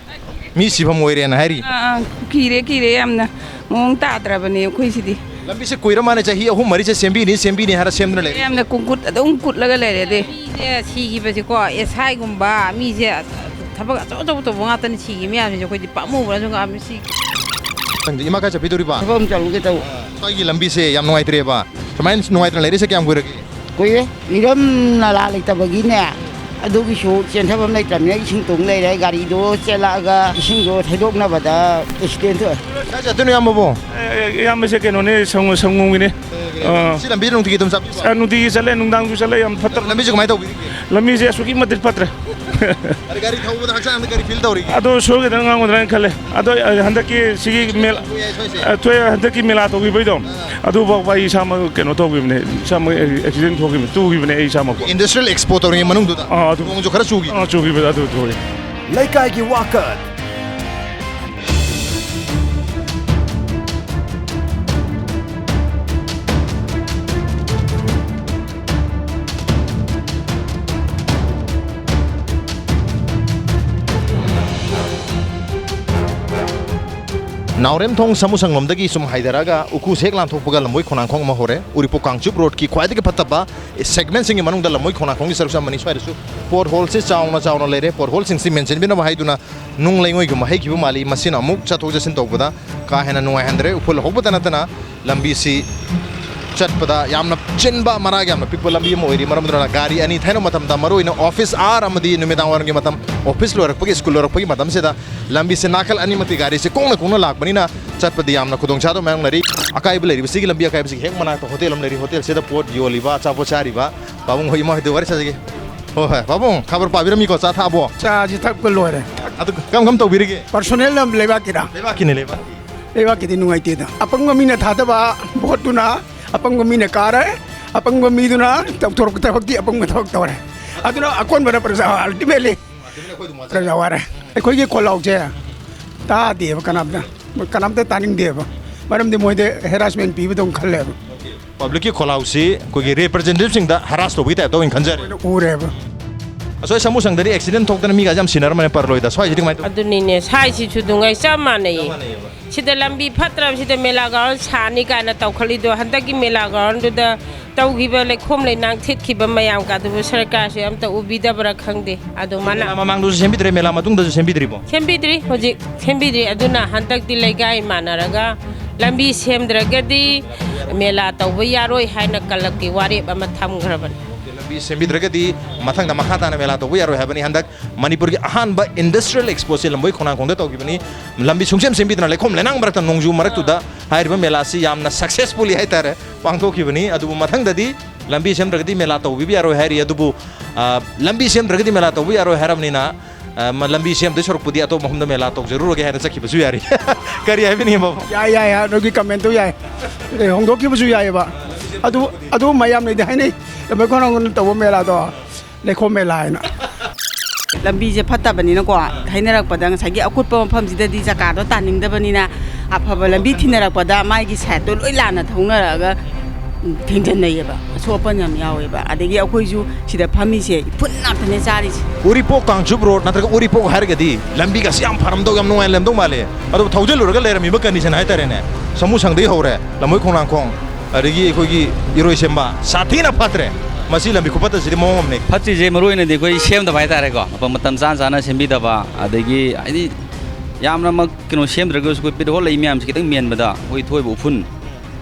ꯃꯤ ꯁꯤꯐꯝ ꯑꯣꯏꯔꯦꯅ ꯍꯥꯏꯔꯤ꯫ ꯑꯥ, ꯑꯥ, ꯀꯤꯔꯦ, ꯀꯤꯔꯦ ꯌꯥꯝꯅ꯫ ꯃꯑꯣꯡ ꯇꯥꯗ꯭ꯔꯕꯅꯦ ꯑꯩꯈꯣꯏꯁꯤꯗꯤ꯫ ꯂꯝꯕꯤꯁꯦ ꯀꯨꯏꯔ ꯃꯥꯜꯂꯦ, ꯆꯍꯤ ꯑꯍꯨꯝ ꯃꯔꯤꯁꯦ ꯁꯦꯝꯕꯤꯅꯤ, ꯁꯦꯝꯕꯤꯅꯤ ꯍꯥꯏꯔ ꯁꯦꯝꯗꯅ ꯂꯩꯔꯦ꯫ ꯌꯥꯝꯅ ꯀꯨꯡꯀꯨꯠ ꯑꯗꯨꯝ ꯀꯨꯠꯂꯒ ꯂꯩꯔꯦ ꯑꯗꯨ꯫ ꯃꯤꯁꯦ ꯁꯤꯈꯤꯕꯁꯦꯀꯣ, ꯑꯦꯁ ꯑꯥꯏꯒꯨꯝꯕ ꯃꯤꯁꯦ ꯊꯕꯛ ꯑꯆꯧ ꯑꯆꯧꯕ ꯇꯧꯕ ꯉꯥꯛꯇꯅꯤ ꯁꯤꯈꯤ ꯃꯌꯥꯝꯁꯤꯡꯁꯦ, ꯑꯩꯈꯣꯏꯗꯤ ꯄꯥꯝꯃꯨꯕꯅꯁꯨ ꯉꯥꯝꯃꯤ ꯁꯤ꯫ ꯈꯪꯗꯦ, ꯏꯃꯥ ꯀꯥꯏ ꯆꯠꯄꯤꯗꯧꯔꯤꯕ? ꯊꯕꯛ ꯑꯃ ꯆꯠꯂꯨꯒꯦ ꯇꯧꯕ꯫ ꯁ꯭ꯋꯥꯏꯒꯤ ꯂꯝꯕꯤꯁꯦ ꯌꯥꯝ ꯅꯨꯡꯉꯥꯏꯇ꯭ꯔꯦꯕ꯫ ꯁꯨꯃꯥꯏꯅ ꯅꯨꯡꯉꯥꯏꯇꯅ ꯂꯩꯔꯤꯁꯦ ꯀꯌꯥꯝ ꯀꯨꯏꯔꯒꯦ? ꯀꯨꯏꯔꯦ꯫ ꯏꯔꯝ ꯅꯂꯥ ꯂꯩꯇꯕꯒꯤꯅꯦ, ꯑꯗꯨꯒꯤꯁꯨ ꯆꯦꯟꯊꯐꯝ ꯂꯩꯇ꯭ꯔꯕꯅꯤꯅ ꯏꯁꯤꯡ ꯇꯨꯡ ꯂꯩꯔꯦ꯫ ꯒꯥꯔꯤꯗꯣ ꯆꯦꯜꯂꯛꯑꯒ ꯏꯁꯤꯡꯗꯣ ꯊꯩꯗꯣꯛꯅꯕꯗ ꯑꯦꯛꯁꯤꯗꯦꯟ ꯊꯣꯛꯑꯦ꯫ ꯀꯥꯏ ꯆꯠꯇꯣꯏꯅꯣ, ꯏꯌꯥꯝꯕꯕꯣ? ꯑꯦ, ꯑꯦ, ꯏꯌꯥꯝꯕꯁꯦ ꯀꯩꯅꯣꯅꯦ, ꯁꯪꯒꯣ-, ꯁꯪꯒꯣꯝꯒꯤꯅꯦ꯫ ꯑꯥ꯫ ꯁꯤ ꯂꯝꯕꯤꯁꯦ ꯅꯨꯡꯇꯤꯒꯤ ꯑꯗꯨꯝ ꯆꯠꯄꯤꯕ꯭ꯔꯣ? ꯑ, ꯅꯨꯡꯇꯤꯒꯤ ꯆꯠꯂꯦ, ꯅꯨꯡꯗꯥꯡꯁꯨ ꯆꯠꯂꯦ, ꯌꯥꯝ ꯐꯠꯇꯕ꯫ ꯂꯝꯕꯤꯁꯦ ꯀꯃꯥꯏꯅ ꯇꯧꯕꯤꯔꯤꯒꯦ? ꯂꯝꯕꯤꯁꯦ ꯑꯁꯨꯛꯀꯤ ꯃꯇꯤꯛ ꯐꯠꯇ꯭ꯔꯦ꯫ ꯑꯗ ꯒꯥꯔꯤ ꯊꯧꯕꯗ ꯍꯛꯆꯥꯡꯗ ꯀꯔꯤ feel ꯇꯧꯔꯤꯒꯦ? ꯑꯗꯣ ꯁꯣꯏꯒꯗ꯭ꯔꯥ ꯉꯥꯡꯒꯗ꯭ꯔꯥ ꯍꯥꯏꯅ ꯈꯜꯂꯦ꯫ ꯑꯗꯣ, ꯑ, ꯍꯟꯗꯛꯀꯤ ꯁꯤꯒꯤ ꯃꯦꯜ-, ꯊꯣꯛꯑꯦ ꯍꯥꯏꯁꯦ? ꯑ, ꯊꯣꯛꯑꯦ, ꯍꯟꯗꯛꯀꯤ ꯃꯦꯂꯥ ꯇꯧꯈꯤꯕꯩꯗꯣ, ꯑꯥ꯫ ꯑꯗꯨꯐꯥꯎꯕ ꯑꯩ ꯏꯁꯥꯃꯛ ꯀꯩꯅꯣ ꯇꯧꯈꯤꯕꯅꯦ, ꯏꯁꯥꯃꯛ ꯑꯦꯛꯁꯤꯗꯦꯟ ꯊꯣꯛꯈꯤꯕꯅꯦ, ꯇꯨꯈꯤꯕꯅꯦ ꯑꯩ ꯏꯁꯥꯃꯛ꯫ Industrial Expo ꯇꯧꯔꯤꯉꯩ ꯃꯅꯨꯡꯗꯨꯗ ꯑꯥ, ꯑꯗꯨ ꯅꯣꯡꯁꯨ ꯈꯔ ꯆꯨꯈꯤ꯫ ꯑꯥ, ꯆꯨꯈꯤꯕꯗ ꯑꯗꯨ ꯊꯣꯛꯑꯦ꯫ ꯂꯩꯀꯥꯏꯒꯤ ꯋꯥꯀꯠ꯫ ꯅꯥꯎꯔꯦꯝꯊꯣꯡ ꯁꯥꯃꯨꯁꯪꯂꯣꯝꯗꯒꯤ ꯁꯨꯝ ꯍꯥꯏꯊꯔꯛꯑꯒ ꯎꯈꯨꯁꯦ ꯍꯦꯛ ꯂꯥꯟꯊꯣꯛꯄꯒ ꯂꯝꯕꯣꯏ ꯈꯣꯡꯅꯥꯡꯈꯣꯡ ꯑꯃ ꯍꯧꯔꯦ꯫ ꯎꯔꯤꯄꯣꯛ ꯀꯥꯡꯆꯨꯞ ꯔꯣꯗꯀꯤ ꯈ꯭ꯋꯥꯏꯗꯒꯤ ꯐꯠꯇꯕ ꯁꯦꯒꯃꯦꯟꯁꯤꯡꯒꯤ ꯃꯅꯨꯡꯗ ꯂꯝꯕꯣꯏ ꯈꯣꯡꯅꯥꯡꯈꯣꯡꯒꯤ ꯁꯔꯨꯛꯁꯦ ꯑꯃꯅꯤ꯫ ꯁ꯭ꯋꯥꯏꯗꯁꯨ ꯄꯣꯠ ꯍꯣꯜꯁꯦ ꯆꯥꯎꯅ ꯆꯥꯎꯅ ꯂꯩꯔꯦ꯫ ꯄꯣꯠ ꯍꯣꯜꯁꯤꯡꯁꯤ ꯃꯦꯟꯁꯤꯟꯕꯤꯅꯕ ꯍꯥꯏꯗꯨꯅ ꯅꯨꯡ ꯂꯩꯉꯣꯏꯒꯨꯝꯕ ꯍꯩꯈꯤꯕ ꯃꯥꯜꯂꯤ꯫ ꯃꯁꯤꯅ ꯑꯃꯨꯛ ꯆꯠꯊꯣꯛ ꯆꯠꯁꯤꯟ ꯇꯧꯕꯗ ꯀꯥ ꯍꯦꯟꯅ ꯅꯨꯡꯉꯥꯏꯍꯟꯗ꯭ꯔꯦ꯫ ꯎꯐꯨꯜ ꯍꯧꯕꯇ ꯅꯠꯇꯅ ꯂꯝꯕꯤꯁꯤ ꯆꯠꯄꯗ ꯌꯥꯝꯅ ꯆꯤꯟꯕ, ꯃꯔꯥꯛ ꯌꯥꯝꯅ ꯄꯤꯛꯄ ꯂꯝꯕꯤ ꯑꯃ ꯑꯣꯏꯔꯤ꯫ ꯃꯔꯝ ꯑꯗꯨꯅ ꯒꯥꯔꯤ ꯑꯅꯤ ꯊꯩꯅꯕ ꯃꯇꯝꯗ, ꯃꯔꯨꯑꯣꯏꯅ office hour ꯑꯃꯗꯤ ꯅꯨꯃꯤꯗꯥꯡ ꯋꯥꯏꯔꯝꯒꯤ ꯃꯇꯝ, ꯑꯣꯐꯤꯁ ꯂꯣꯏꯔꯛꯄꯒꯤ, ꯁ꯭ꯀꯨꯜ ꯂꯣꯏꯔꯛꯄꯒꯤ ꯃꯇꯝꯁꯤꯗ ꯂꯝꯕꯤꯁꯦ ꯅꯥꯀꯜ ꯑꯅꯤꯃꯛꯇꯤ ꯒꯥꯔꯤꯁꯦ ꯀꯣꯡꯅ ꯀꯣꯡꯅ ꯂꯥꯛꯄꯅꯤꯅ ꯆꯠꯄꯗ ꯌꯥꯝꯅ ꯈꯨꯗꯣꯡꯆꯥꯗꯕ ꯃꯥꯌꯣꯛꯅꯔꯤ꯫ ꯑꯀꯥꯏꯕ ꯂꯩꯔꯤꯕꯁꯤꯒꯤ, ꯂꯝꯕꯤ ꯑꯀꯥꯏꯕꯁꯤꯒꯤ ꯍꯦꯛ ꯃꯅꯥꯛꯇ ꯍꯣꯇꯦꯜ ꯑꯃ ꯂꯩꯔꯤ꯫ ꯍꯣꯇꯦꯜꯁꯤꯗ ꯄꯣꯠ ꯌꯣꯜꯂꯤꯕ, ꯑꯆꯥꯄꯣꯠ ꯆꯥꯔꯤꯕ ꯄꯥꯕꯨꯡ ꯍꯣꯏ, ꯏꯃꯥ ꯍꯣꯏꯗ ꯋꯥꯔꯤ ꯁꯥꯖꯒꯦ꯫ ꯍꯣꯏ, ꯍꯣꯏ, ꯄꯥꯕꯨꯡ, ꯈꯕꯔ ꯄꯥꯕꯤꯔꯝꯃꯤꯀꯣ, ꯆꯥ ꯊꯛꯑꯕꯣ? ꯆꯥꯁꯤ ꯊꯛꯄ ꯂꯣꯏꯔꯦ꯫ ꯑꯗꯨ ꯀꯔꯝ ꯀꯔꯝ ꯇꯧꯕꯤꯔꯤꯒꯦ? ꯄꯔꯁꯣꯅꯦꯜ ꯑꯃ ꯂꯩꯕꯥꯛꯀꯤꯔ? ꯂꯩꯕꯥꯛꯀꯤꯅꯦ, ꯂꯩꯕꯥꯛꯀꯤ꯫ ꯂꯩꯕꯥꯛꯀꯤꯗꯤ ꯅꯨꯡꯉꯥꯏꯇꯦꯗ꯫ ꯑꯄꯪꯕ ꯃꯤꯅ ꯊꯥꯗꯕ ꯚꯣꯠꯇꯨꯅ ꯑꯄꯪꯕ ꯃꯤꯅ ꯀꯥꯔꯦ, ꯑꯄꯪꯕ ꯃꯤꯗꯨꯅ ꯇꯧꯊꯣꯔꯛꯄ ꯊꯕꯛꯇꯤ ꯑꯄꯪꯕ ꯊꯕꯛ ꯇꯧꯔꯦ꯫ ꯑꯗꯨꯅ ꯑꯀꯣꯟꯕꯗ ꯄ꯭ꯔꯖꯥ, ꯑꯜꯇꯤꯃꯦꯠꯂꯤ ꯄ꯭ꯔꯖꯥ ꯋꯥꯔꯦ꯫ ꯑꯩꯈꯣꯏꯒꯤ ꯈꯣꯜꯂꯥꯎꯁꯦ ꯇꯥꯗꯦꯕ ꯀꯅꯥꯝꯇ, ꯀꯅꯥꯝꯇ ꯇꯥꯅꯤꯡꯗꯦꯕ꯫ ꯃꯔꯝꯗꯤ ꯃꯣꯏꯗ ꯍꯦꯔꯥꯁꯃꯦꯟ ꯄꯤꯕꯗꯧꯅ ꯈꯜꯂꯦꯕ꯫ ꯄꯕ꯭ꯂꯤꯛꯀꯤ ꯈꯣꯜꯂꯥꯎꯁꯤ ꯑꯩꯈꯣꯏꯒꯤ ꯔꯤꯄ꯭ꯔꯖꯦꯟꯇꯦꯇꯤꯚꯁꯤꯡꯗ ꯍꯔꯥꯁ ꯇꯧꯕꯒꯤ ꯇꯥꯏꯞꯇ ꯑꯣꯏꯅ ꯈꯟꯖꯔꯦ꯫ ꯎꯔꯦꯕ꯫ ꯑꯁꯣꯏ ꯁꯃꯨ ꯁꯪꯗꯗꯤ ꯑꯦꯛꯁꯤꯗꯦꯟ ꯊꯣꯛꯇꯅ ꯃꯤꯒ ꯌꯥꯝ ꯁꯤꯟꯅꯔꯝꯕꯅꯦ ꯄꯔꯂꯣꯏꯗ꯫ ꯁ꯭ꯋꯥꯏꯁꯤꯗꯤ ꯀꯃꯥꯏꯅ ꯇꯧꯏ? ꯑꯗꯨꯅꯤꯅꯦ, ꯁ꯭ꯋꯥꯏꯁꯤꯁꯨ ꯅꯨꯡꯉꯥꯏ, ꯆꯞ ꯃꯥꯟꯅꯩꯌꯦ꯫ ꯆꯞ ꯃꯥꯟꯅꯩꯌꯦꯕ꯫ ꯁꯤꯗ ꯂꯝꯕꯤ ꯐꯠꯇ꯭ꯔꯕꯁꯤꯗ ꯃꯦꯂꯥ ꯒ꯭ꯔꯥꯎꯟ ꯁꯥꯅꯤ ꯀꯥꯏꯅ ꯇꯧꯈꯠꯂꯤꯗꯣ, ꯍꯟꯗꯛꯀꯤ ꯃꯦꯂꯥ ꯒ꯭ꯔꯥꯎꯟꯗꯨꯗ ꯇꯧꯈꯤꯕ ꯂꯩꯈꯣꯝ ꯂꯩꯅꯥꯡ ꯊꯤꯠꯈꯤꯕ ꯃꯌꯥꯝ ꯀꯥꯗꯨꯕꯨ ꯁꯔꯀꯥꯔꯁꯦ ꯑꯝꯇ ꯎꯕꯤꯗꯕ꯭ꯔꯥ ꯈꯪꯗꯦ꯫ ꯑꯗꯨ ꯃꯥꯅ ꯃꯦꯂꯥ ꯃꯃꯥꯡꯗꯁꯨ ꯁꯦꯝꯕꯤꯗ꯭ꯔꯦ, ꯃꯦꯂꯥ ꯃꯇꯨꯡꯗꯁꯨ ꯁꯦꯝꯕꯤꯗ꯭ꯔꯤꯕꯣ? ꯁꯦꯝꯕꯤꯗ꯭ꯔꯤ, ꯍꯧꯖꯤꯛ ꯁꯦꯝꯕꯤꯗ꯭ꯔꯤ꯫ ꯑꯗꯨꯅ ꯍꯟꯗꯛꯇꯤ ꯂꯩꯀꯥꯏ ꯃꯥꯟꯅꯔꯒ ꯂꯝꯕꯤ ꯁꯦꯝꯗ꯭ꯔꯒꯗꯤ ꯃꯦꯂꯥ ꯇꯧꯕ ꯌꯥꯔꯣꯏ ꯍꯥꯏꯅ ꯀꯂꯕꯀꯤ ꯋꯥꯔꯦꯞ ꯑꯃ ꯊꯝꯈ꯭ꯔꯕꯅꯤ꯫ ꯂꯝꯕꯤ ꯁꯦꯝꯕꯤꯗ꯭ꯔꯒꯗꯤ ꯃꯊꯪꯗ ꯃꯈꯥ ꯇꯥꯅ ꯃꯦꯂꯥ ꯇꯧꯕ ꯌꯥꯔꯣꯏ ꯍꯥꯏꯕꯅꯤ꯫ ꯍꯟꯗꯛ ꯃꯅꯤꯄꯨꯔꯒꯤ ꯑꯍꯥꯟꯕ ꯏꯟꯗꯁꯇ꯭ꯔꯤꯌꯦꯜ ꯑꯦꯛꯁꯄꯣꯁꯦ ꯂꯝꯕꯣꯏ ꯈꯣꯡꯅꯥꯡꯈꯣꯡꯗ ꯇꯧꯈꯤꯕꯅꯤ꯫ ꯂꯝꯕꯤ ꯁꯨꯡꯁꯦꯝ ꯁꯦꯝꯕꯤꯗꯅ ꯂꯩꯈꯣꯝ ꯂꯩꯅꯥꯡ ꯃꯔꯛꯇ, ꯅꯣꯡꯖꯨ ꯃꯔꯛꯇꯨꯗ ꯍꯥꯏꯔꯤꯕ ꯃꯦꯂꯥꯁꯤ ꯌꯥꯝꯅ ꯁꯛꯁꯦꯁꯐꯨꯜꯂꯤ ꯍꯥꯏꯇꯥꯔꯦ ꯄꯥꯡꯊꯣꯛꯈꯤꯕꯅꯤ꯫ ꯑꯗꯨꯕꯨ ꯃꯊꯪꯗꯗꯤ ꯂꯝꯕꯤ ꯁꯦꯝꯗ꯭ꯔꯒꯗꯤ ꯃꯦꯂꯥ ꯇꯧꯕꯤꯕ ꯌꯥꯔꯣꯏ ꯍꯥꯏꯔꯤ꯫ ꯑꯗꯨꯕꯨ, ꯑ, ꯂꯝꯕꯤ ꯁꯦꯝꯗ꯭ꯔꯒꯗꯤ ꯃꯦꯂꯥ ꯇꯧꯕ ꯌꯥꯔꯣꯏ ꯍꯥꯏꯔꯕꯅꯤꯅ, ꯑ, ꯃ-, ꯂꯝꯕꯤ ꯁꯦꯝꯗꯣꯏ ꯁꯔꯨꯛꯄꯨꯗꯤ ꯑꯇꯣꯞꯄ ꯃꯐꯝꯗ ꯃꯦꯂꯥ ꯇꯧꯖꯔꯨꯔꯒꯦ ꯍꯥꯏꯅ ꯆꯠꯈꯤꯕꯁꯨ ꯌꯥꯔꯤ꯫ ꯀꯔꯤ ꯍꯥꯏꯕꯤꯅꯤꯡꯉꯤꯕ? ꯌꯥꯏ, ꯌꯥꯏ, ꯌꯥꯏ, ꯑꯗꯨꯒꯤ ꯀꯃꯦꯟꯇꯣ ꯌꯥꯏ꯫ ꯑꯦ, ꯍꯣꯡꯗꯣꯛꯈꯤꯕꯁꯨ ꯌꯥꯏꯑꯕ꯫ ꯑꯗꯨ, ꯑꯗꯨ ꯃꯌꯥꯝꯅꯗꯤ ꯍꯥꯏꯅꯩ, ꯂꯝꯕꯣꯏ ꯈꯣꯡꯅꯥꯡꯈꯣꯡꯗ ꯇꯧꯕ ꯃꯦꯂꯥꯗꯣ ꯂꯩꯈꯣꯝ ꯃꯦꯂꯥ ꯍꯥꯏꯅ꯫ ꯂꯝꯕꯤꯁꯦ ꯐꯠꯇꯕꯅꯤꯅꯀꯣ, ꯍꯥꯏꯅꯔꯛꯄꯗ ꯉꯁꯥꯏꯒꯤ ꯑꯀꯨꯠꯄ ꯃꯐꯝꯁꯤꯗꯗꯤ ꯖꯒꯥꯗꯣ ꯇꯥꯅꯤꯡꯗꯕꯅꯤꯅ, ꯑꯐꯕ ꯂꯝꯕꯤ ꯊꯤꯅꯔꯛꯄꯗ ꯃꯥꯒꯤ ꯁꯥꯏꯠꯇꯣ ꯂꯣꯏ ꯂꯥꯟꯅ ꯊꯧꯅꯔꯛꯑꯒ, ꯎꯝ, ꯊꯦꯡꯖꯟꯅꯩꯌꯦꯕ꯫ ꯑꯁꯣꯛ ꯑꯄꯟ ꯌꯥꯝ ꯌꯥꯎꯋꯦꯕ꯫ ꯑꯗꯒꯤ ꯑꯩꯈꯣꯏꯁꯨ ꯁꯤꯗ ꯐꯝꯃꯤꯁꯦ ꯏꯐꯨꯟ ꯉꯥꯛꯇꯅꯦ ꯆꯥꯔꯤꯁꯦ꯫ ꯎꯔꯤꯄꯣꯛ ꯀꯥꯡꯆꯨꯞ ꯔꯣꯗ ꯅꯠꯇ꯭ꯔꯒ ꯎꯔꯤꯄꯣꯛ ꯍꯥꯏꯔꯒꯗꯤ ꯂꯝꯕꯤꯒꯁꯤ ꯌꯥꯝ ꯐꯔꯝꯗꯧ, ꯌꯥꯝ ꯅꯨꯡꯉꯥꯏꯅ ꯂꯩꯔꯝꯗꯧ ꯃꯥꯜꯂꯦ꯫ ꯑꯗꯨꯕꯨ ꯊꯧꯖꯤꯜꯂꯨꯔꯒ ꯂꯩꯔꯝꯃꯤꯕ ꯀꯟꯗꯤꯁꯟ ꯍꯥꯏꯇꯥꯔꯦꯅꯦ, ꯁꯃꯨ ꯁꯪꯗꯒꯤ ꯍꯧꯔꯦ, ꯂꯝꯕꯣꯏ ꯈꯣꯡꯅꯥꯡꯈꯣꯡ, ꯑꯗꯒꯤ ꯑꯩꯈꯣꯏꯒꯤ ꯏꯔꯣꯏꯁꯦꯝꯕ, ꯁꯥꯊꯤꯅ ꯐꯠꯇ꯭ꯔꯦ꯫ ꯃꯁꯤ ꯂꯝꯕꯤ ꯈꯨꯐꯠꯇꯁꯤꯗꯤ ꯃꯑꯣꯡ ꯑꯃꯅꯤ꯫ ꯐꯠꯇ꯭ꯔꯤꯁꯦ ꯃꯔꯨ ꯑꯣꯏꯅꯗꯤ ꯑꯩꯈꯣꯏ ꯁꯦꯝꯗꯕ ꯍꯥꯏꯇꯥꯔꯦꯀꯣ, ꯃꯐꯝ ꯃꯇꯝ ꯆꯥꯅ ꯆꯥꯅ ꯁꯦꯝꯕꯤꯗꯕ, ꯑꯗꯒꯤ ꯍꯥꯏꯗꯤ ꯌꯥꯝꯅꯃꯛ ꯀꯩꯅꯣ ꯁꯦꯝꯗ꯭ꯔꯒꯁꯨ ꯑꯩꯈꯣꯏ ꯄꯤꯠꯍꯣꯜ ꯂꯩ ꯃꯌꯥꯝꯁꯦ ꯈꯤꯇꯪ ꯃꯦꯟꯕꯗ ꯑꯩꯈꯣꯏ ꯊꯣꯛꯏꯕ ꯎꯐꯨꯟ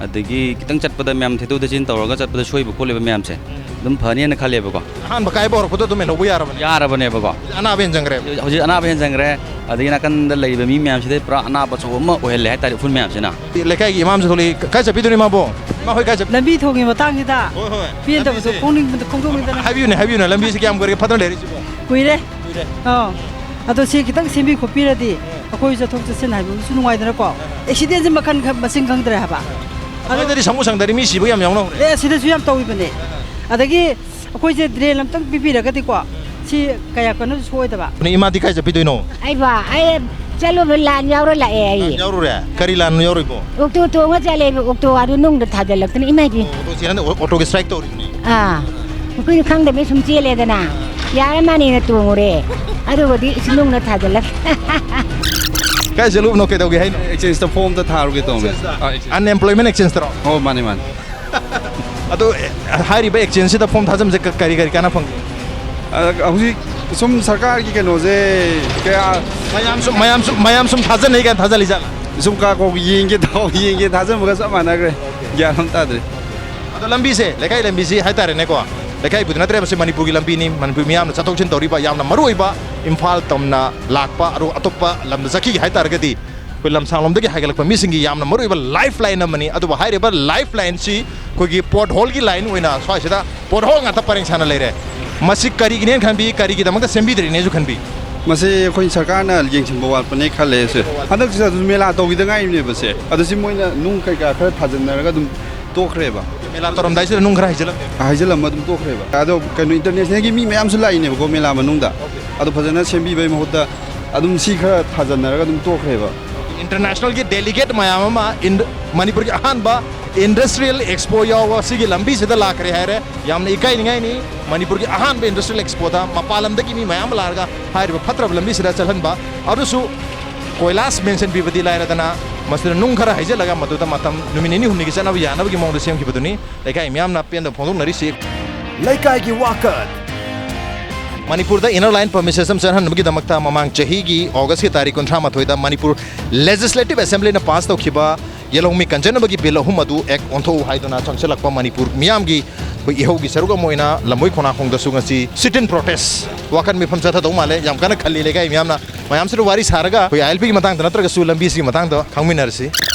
ꯑꯗꯒꯤ ꯈꯤꯇꯪ ꯆꯠꯄꯗ ꯃꯌꯥꯝ ꯊꯦꯠꯇꯣꯛ ꯊꯦꯠꯆꯤꯟ ꯇꯧꯔꯒ ꯆꯠꯄꯗ ꯁꯣꯏꯕ ꯈꯣꯠꯂꯤꯕ ꯃꯌꯥꯝꯁꯦ ꯑꯗꯨꯝ ꯐꯅꯤꯅ ꯈꯜꯂꯦꯕꯀꯣ꯫ ꯑꯍꯥꯟꯕ ꯀꯥꯏꯕ ꯍꯧꯔꯛꯄꯗꯣ ꯑꯗꯨꯝ ꯌꯦꯜꯍꯧꯕ ꯌꯥꯔꯕꯅꯦ꯫ ꯌꯥꯔꯕꯅꯦꯕꯀꯣ꯫ ꯑꯅꯥꯕ ꯍꯦꯟꯖꯟꯈ꯭ꯔꯦ꯫ ꯍꯧꯖꯤꯛ ꯑꯅꯥꯕ ꯍꯦꯟꯖꯟꯈ꯭ꯔꯦ꯫ ꯑꯗꯒꯤ ꯅꯥꯀꯟꯗ ꯂꯩꯔꯤꯕ ꯃꯤ ꯃꯌꯥꯝꯁꯤꯗ ꯄꯨꯔꯥ ꯑꯅꯥꯕ ꯑꯆꯧꯕ ꯑꯃ ꯑꯣꯏꯍꯜꯂꯦ ꯍꯥꯏꯇꯥꯔꯦ ꯎꯐꯨꯜ ꯃꯌꯥꯝꯁꯤꯅ꯫ ꯂꯩꯀꯥꯏꯒꯤ ꯏꯃꯥꯝꯁꯨ ꯊꯣꯛꯂꯛꯏ꯫ ꯀꯥꯏ ꯆꯠꯄꯤꯗꯣꯏꯅꯣ ꯏꯃꯥꯕꯣ? ꯏꯃꯥ ꯍꯣꯏ ꯀꯥꯏ ꯆꯠ- ꯂꯝꯕꯤ ꯊꯣꯡꯒꯤ ꯃꯇꯥꯡꯁꯤꯗ ꯍꯣꯏ ꯍꯣꯏ꯫ ꯄꯦꯟꯗꯕꯁꯨ ꯂꯝꯕꯤꯁꯦ꯫ ꯐꯣꯡꯅꯤꯡꯕꯗ ꯐꯣꯡꯗꯣꯛꯅꯤꯡꯗꯅ꯫ ꯍꯥꯏꯕꯤꯌꯨꯅꯦ ꯍꯥꯏꯕꯤꯌꯨꯅꯦ, ꯂꯝꯕꯤꯁꯦ ꯀꯌꯥꯝ ꯀꯨꯏꯔꯒꯦ ꯐꯠꯇꯅ ꯂꯩꯔꯤꯁꯤꯕꯣ? ꯀꯨꯏꯔꯦ꯫ ꯑꯧ꯫ ꯑꯗꯣ ꯁꯤ ꯈꯤꯇꯪ ꯁꯦꯝꯕꯤ ꯈꯣꯠꯄꯤꯔꯗꯤ ꯑꯩꯈꯣꯏ ꯆꯠꯊꯣꯛ ꯆꯠꯁꯤꯟ ꯍꯥꯏꯕ ꯑꯃꯁꯨ ꯅꯨꯡꯉꯥꯏꯗꯅꯀꯣ꯫ ꯑꯦꯛꯁꯤꯗꯦꯟꯁꯦ ꯃꯈꯜ ꯈ- ꯃꯁꯤꯡ ꯈꯪꯗ꯭ꯔꯦ ꯍꯥꯏꯕ꯫ ꯑꯗꯣ ꯑꯗꯨꯗꯤ ꯁꯪꯕꯨ ꯁꯪꯗꯔꯤ, ꯃꯤ ꯁꯤꯕ ꯌꯥꯝ ꯌꯥꯎꯅꯍꯧꯔꯦ꯫ ꯑꯦ ꯁꯤꯗꯁꯨ ꯌꯥꯝ ꯇꯧꯏꯕꯅꯦ꯫ ꯑꯗꯒꯤ ꯑꯩꯈꯣꯏꯁꯦ ꯗ꯭ꯔꯦꯟ ꯑꯝꯇꯪ ꯄꯤꯕꯤꯔꯒꯗꯤꯀꯣ ꯁꯤ ꯀꯌꯥ ꯀꯟꯅꯁꯨ ꯁꯣꯛꯑꯣꯏꯗꯕ꯫ ꯏꯃꯥꯗꯤ ꯀꯥꯏ ꯆꯠꯄꯤꯗꯣꯏꯅꯣ? ꯑꯩꯕ ꯑꯩ ꯆꯠꯂꯨꯕ ꯂꯥꯟ ꯌꯥꯎꯔ ꯂꯥꯛꯑꯦ ꯑꯩ꯫ ꯌꯥꯎꯔꯨꯔꯦ? ꯀꯔꯤ ꯂꯥꯟꯅꯣ ꯌꯥꯎꯔꯨꯏꯕꯣ? ꯑꯣꯛꯇꯣ ꯇꯣꯡꯉ ꯆꯠꯂꯦꯕ, ꯑꯣꯛꯇꯣ ꯑꯗꯨ ꯅꯨꯡꯗ ꯊꯥꯖꯤꯜꯂꯛꯇꯅ ꯏꯃꯥꯏꯕꯤ꯫ ꯑꯣ, ꯆꯦ ꯅꯪꯗꯤ ꯑꯣ- ꯑꯣꯇꯣꯒꯤ ꯁ꯭ꯇ꯭ꯔꯥꯏꯛ ꯇꯧꯔꯤꯕꯅꯦ꯫ ꯑꯥ, ꯑꯩꯈꯣꯏꯅ ꯈꯪꯗꯕꯩ ꯁꯨꯝ ꯆꯦꯜꯂꯦꯗꯅ꯫ ꯌꯥꯔ ꯃꯥꯅꯦꯅ ꯇꯣꯡꯉꯨꯔꯦ꯫ ꯑꯗꯨꯒꯗꯤ ꯏꯁ ꯅꯨꯡꯅ ꯊꯥꯖꯤꯜꯂꯛ ꯀꯥꯏ ꯆꯠꯂꯨꯕꯅꯣ, ꯀꯩꯗꯧꯒꯦ ꯍꯥꯏꯅꯣ? ꯑꯦꯛꯁꯆꯦꯟꯖꯇ ꯐꯣꯝ ꯑꯝꯇ ꯊꯥꯔꯨꯒꯦ ꯇꯧꯕꯅꯦ꯫ ꯑꯥ, exchange. ꯑꯟꯑꯦꯝꯄ꯭ꯂꯣꯏꯃꯦꯟ ꯑꯦꯛꯁꯆꯦꯟꯖꯇꯔꯣ? ꯑꯣ, ꯃꯥꯅꯦ, ꯃꯥꯅꯦ꯫ ꯑꯗꯣ ꯑꯦ, ꯍꯥꯏꯔꯤꯕ ꯑꯦꯛꯁꯆꯦꯟꯖꯁꯤꯗ ꯐꯣꯝ ꯊꯥꯖꯤꯟꯕꯁꯦ ꯀ- ꯀꯔꯤ ꯀꯔꯤ ꯀꯥꯟꯅ ꯐꯪꯒꯦ? ꯑꯗ ꯍꯧꯖꯤꯛ ꯁꯨꯝ ꯁꯔꯀꯥꯔꯒꯤ ꯀꯩꯅꯣꯁꯦ ꯀꯌꯥ ꯃꯌꯥꯝ ꯁꯨꯝ ꯃꯌꯥꯝ ꯁꯨꯝ ꯃꯌꯥꯝ ꯁꯨꯝ ꯊꯥꯖꯅꯩ ꯀꯥꯏꯅ ꯊꯥꯖꯜꯂꯤ ꯖꯥꯠꯂ? ꯁꯨꯝ ꯀꯥ ꯀꯣꯛ ꯌꯦꯡꯒꯦ ꯇꯧ ꯌꯦꯡꯒꯦ ꯊꯥꯖꯟꯕꯒ ꯆꯞ ꯃꯥꯟꯅꯈ꯭ꯔꯦ꯫ ꯒ꯭ꯌꯥꯟ ꯑꯃ ꯇꯥꯗ꯭ꯔꯦ꯫ ꯑꯗꯣ ꯂꯝꯕꯤꯁꯦ, ꯂꯩꯀꯥꯏ ꯂꯝꯕꯤꯁꯤ ꯍꯥꯏꯇꯥꯔꯦꯅꯦꯀꯣ, ꯂꯩꯀꯥꯏꯕꯨꯗꯤ ꯅꯠꯇ꯭ꯔꯦ, ꯃꯁꯤ ꯃꯅꯤꯄꯨꯔꯒꯤ ꯂꯝꯕꯤꯅꯤ꯫ ꯃꯅꯤꯄꯨꯔ ꯃꯤꯌꯥꯝꯅ ꯆꯠꯊꯣꯛ ꯆꯠꯁꯤꯟ ꯇꯧꯔꯤꯕ, ꯌꯥꯝꯅ ꯃꯔꯨ ꯑꯣꯏꯕ ꯏꯝꯐꯥꯜ ꯇꯝꯅ ꯂꯥꯛꯄ, ꯑꯗꯨꯒ ꯑꯇꯣꯞꯄ ꯂꯝꯗ ꯆꯠꯈꯤꯒꯦ ꯍꯥꯏꯇꯥꯔꯒꯗꯤ ꯑꯩꯈꯣꯏ ꯂꯝꯁꯥꯡꯂꯣꯝꯗꯒꯤ ꯍꯥꯏꯒꯠꯂꯛꯄ ꯃꯤꯁꯤꯡꯒꯤ ꯌꯥꯝꯅ ꯃꯔꯨ ꯑꯣꯏꯕ ꯂꯥꯏꯐ ꯂꯥꯏꯟ ꯑꯃꯅꯤ꯫ ꯑꯗꯨꯕꯨ ꯍꯥꯏꯔꯤꯕ ꯂꯥꯏꯐ ꯂꯥꯏꯟꯁꯤ ꯑꯩꯈꯣꯏꯒꯤ ꯄꯣꯠ ꯍꯣꯜꯒꯤ ꯂꯥꯏꯟ ꯑꯣꯏꯅ ꯁ꯭ꯋꯥꯏꯁꯤꯗ ꯄꯣꯠ ꯍꯣꯜ ꯉꯥꯛꯇ ꯄꯔꯦꯡ ꯁꯥꯅ ꯂꯩꯔꯦ꯫ ꯃꯁꯤ ꯀꯔꯤꯒꯤꯅꯦꯅ ꯈꯟꯕꯤ, ꯀꯔꯤꯒꯤꯗꯃꯛꯇ ꯁꯦꯝꯕꯤꯗ꯭ꯔꯤꯅꯦꯁꯨ ꯈꯟꯕꯤ? ꯃꯁꯤ ꯑꯩꯈꯣꯏ ꯁꯔꯀꯥꯔꯅ ꯌꯦꯡꯁꯤꯟꯕ ꯋꯥꯠꯄꯅꯦ ꯈꯜꯂꯦ꯫ ꯁꯦ, ꯍꯟꯗꯛꯁꯤꯗ ꯑꯗꯨꯝ ꯃꯦꯂꯥ ꯇꯧꯈꯤꯗ ꯉꯥꯏꯔꯤꯕꯅꯦꯕ꯫ ꯁꯦ, ꯑꯗꯣ ꯁꯤ ꯃꯣꯏꯅ ꯅꯨꯡ ꯀꯩꯀꯥ ꯈꯔ ꯊꯥꯖꯤꯟꯅꯔꯒ ꯑꯗꯨꯝ ꯇꯣꯛꯈ꯭ꯔꯦꯕ꯫ ꯃꯦꯂꯥ ꯇꯧꯔꯝꯗꯥꯏꯁꯤꯗ ꯅꯨꯡ ꯈꯔ ꯍꯩꯖꯤꯜꯂꯝꯃꯦ꯫ ꯍꯩꯖꯤꯜꯂꯝꯃ ꯑꯗꯨꯝ ꯇꯣꯛꯈ꯭ꯔꯦꯕ꯫ ꯑꯗꯣ ꯀꯩꯅꯣ, ꯏꯟꯇꯔꯅꯦꯁꯅꯦꯜꯒꯤ ꯃꯤ ꯃꯌꯥꯝꯁꯨ ꯂꯥꯛꯏꯅꯦꯕꯀꯣ ꯃꯦꯂꯥ ꯃꯅꯨꯡꯗ꯫ ꯑꯗꯣ ꯐꯖꯅ ꯁꯦꯝꯕꯤꯕꯩ ꯃꯍꯨꯠꯇ ꯑꯗꯨꯝ ꯁꯤ ꯈꯔ ꯊꯥꯖꯟꯅꯔꯒ ꯑꯗꯨꯝ ꯇꯣꯛꯈ꯭ꯔꯦꯕ꯫ ꯏꯟꯇꯔꯅꯦꯁꯅꯦꯜꯒꯤ ꯗꯦꯂꯤꯒꯦꯠ ꯃꯌꯥꯝ ꯑꯃ, ꯏꯟ- ꯃꯅꯤꯄꯨꯔꯒꯤ ꯑꯍꯥꯟꯕ ꯏꯟꯗꯁꯇ꯭ꯔꯤꯌꯦꯜ ꯑꯦꯛꯁꯄꯣ ꯌꯥꯎꯕ ꯁꯤꯒꯤ ꯂꯝꯕꯤꯁꯤꯗ ꯂꯥꯛꯈ꯭ꯔꯦ ꯍꯥꯏꯔꯦ꯫ ꯌꯥꯝꯅ ꯏꯀꯥꯏꯅꯤꯡꯉꯥꯏꯅꯤ꯫ ꯃꯅꯤꯄꯨꯔꯒꯤ ꯑꯍꯥꯟꯕ ꯏꯟꯗꯁꯇ꯭ꯔꯤꯌꯦꯜ ꯑꯦꯛꯁꯄꯣꯗ ꯃꯄꯥꯟ ꯂꯝꯗꯒꯤ ꯃꯤ ꯃꯌꯥꯝ ꯑꯃ ꯂꯥꯛꯑꯒ ꯍꯥꯏꯔꯤꯕ ꯐꯠꯇ꯭ꯔꯕ ꯂꯝꯕꯤꯁꯤꯗ ꯆꯠꯍꯟꯕ꯫ ꯑꯗꯨꯁꯨ ꯀꯣꯏꯂꯥꯁ ꯃꯦꯟꯁꯤꯟꯕꯤꯕꯗꯤ ꯂꯥꯏꯔꯗꯅ, ꯃꯁꯤꯗ ꯅꯨꯡ ꯈꯔ ꯍꯩꯖꯤꯜꯂꯒ ꯃꯗꯨꯗ ꯃꯇꯝ ꯅꯨꯃꯤꯠ ꯅꯤꯅꯤ ꯍꯨꯝꯅꯤꯒꯤ ꯆꯠꯅꯕ ꯌꯥꯅꯕꯒꯤ ꯃꯑꯣꯡꯗ ꯁꯦꯝꯈꯤꯕꯗꯨꯅꯤ꯫ ꯂꯩꯀꯥꯏ ꯃꯤꯌꯥꯝꯅ ꯄꯦꯟꯗꯕ ꯐꯣꯡꯗꯣꯛꯅꯔꯤꯁꯤ꯫ ꯂꯩꯀꯥꯏꯒꯤ ꯋꯥꯀꯠ꯫ ꯃꯅꯤꯄꯨꯔꯗ ꯏꯅꯔ ꯂꯥꯏꯟ ꯄꯔꯃꯤꯠ ꯁꯤꯁꯇꯦꯝ ꯆꯠꯍꯟꯅꯕꯒꯤꯗꯃꯛꯇ ꯃꯃꯥꯡ ꯆꯍꯤꯒꯤ ꯑꯣꯒꯁꯀꯤ ꯇꯥꯔꯤꯛ ꯀꯨꯟꯊ꯭ꯔꯥ ꯃꯥꯊꯣꯏꯗ ꯃꯅꯤꯄꯨꯔ ꯂꯦꯖꯤꯁꯂꯦꯇꯤꯚ ꯑꯦꯁꯦꯝꯕ꯭ꯂꯤꯅ ꯄꯥꯁ ꯇꯧꯈꯤꯕ ꯌꯦꯜꯍꯧꯃꯤ ꯀꯟꯖꯅꯕꯒꯤ ꯕꯤꯜ ꯑꯍꯨꯝ ꯑꯗꯨ ꯑꯦꯛ ꯑꯣꯟꯊꯣꯛꯎ ꯍꯥꯏꯗꯨꯅ ꯆꯪꯁꯤꯜꯂꯛꯄ ꯃꯅꯤꯄꯨꯔ ꯃꯤꯌꯥꯝꯒꯤ ꯑꯩꯈꯣꯏ ꯏꯍꯧꯒꯤ ꯁꯔꯨꯛ ꯑꯃ ꯑꯣꯏꯅ ꯂꯝꯕꯣꯏ ꯈꯣꯡꯅꯥꯡꯈꯣꯡꯗꯁꯨ ꯉꯁꯤ ꯁꯤꯠ ꯏꯟ ꯄ꯭ꯔꯣꯇꯦꯁ ꯋꯥꯀꯠ ꯃꯤꯐꯝ ꯆꯠꯊꯗꯧ ꯃꯥꯜꯂꯦ꯫ ꯌꯥꯝ ꯀꯟꯅ ꯈꯜꯂꯤ ꯂꯩꯀꯥꯏ ꯃꯤꯌꯥꯝꯅ꯫ ꯃꯌꯥꯝꯁꯤꯗ ꯋꯥꯔꯤ ꯁꯥꯔꯒ ꯑꯩꯈꯣꯏ ꯑꯥꯏ ꯑꯦꯜ ꯄꯤꯒꯤ ꯃꯇꯥꯡꯗ ꯅꯠꯇ꯭ꯔꯒꯁꯨ ꯂꯝꯕꯤꯁꯤꯒꯤ ꯃꯇꯥꯡꯗ ꯈꯪꯃꯤꯟꯅꯔꯁꯤ꯫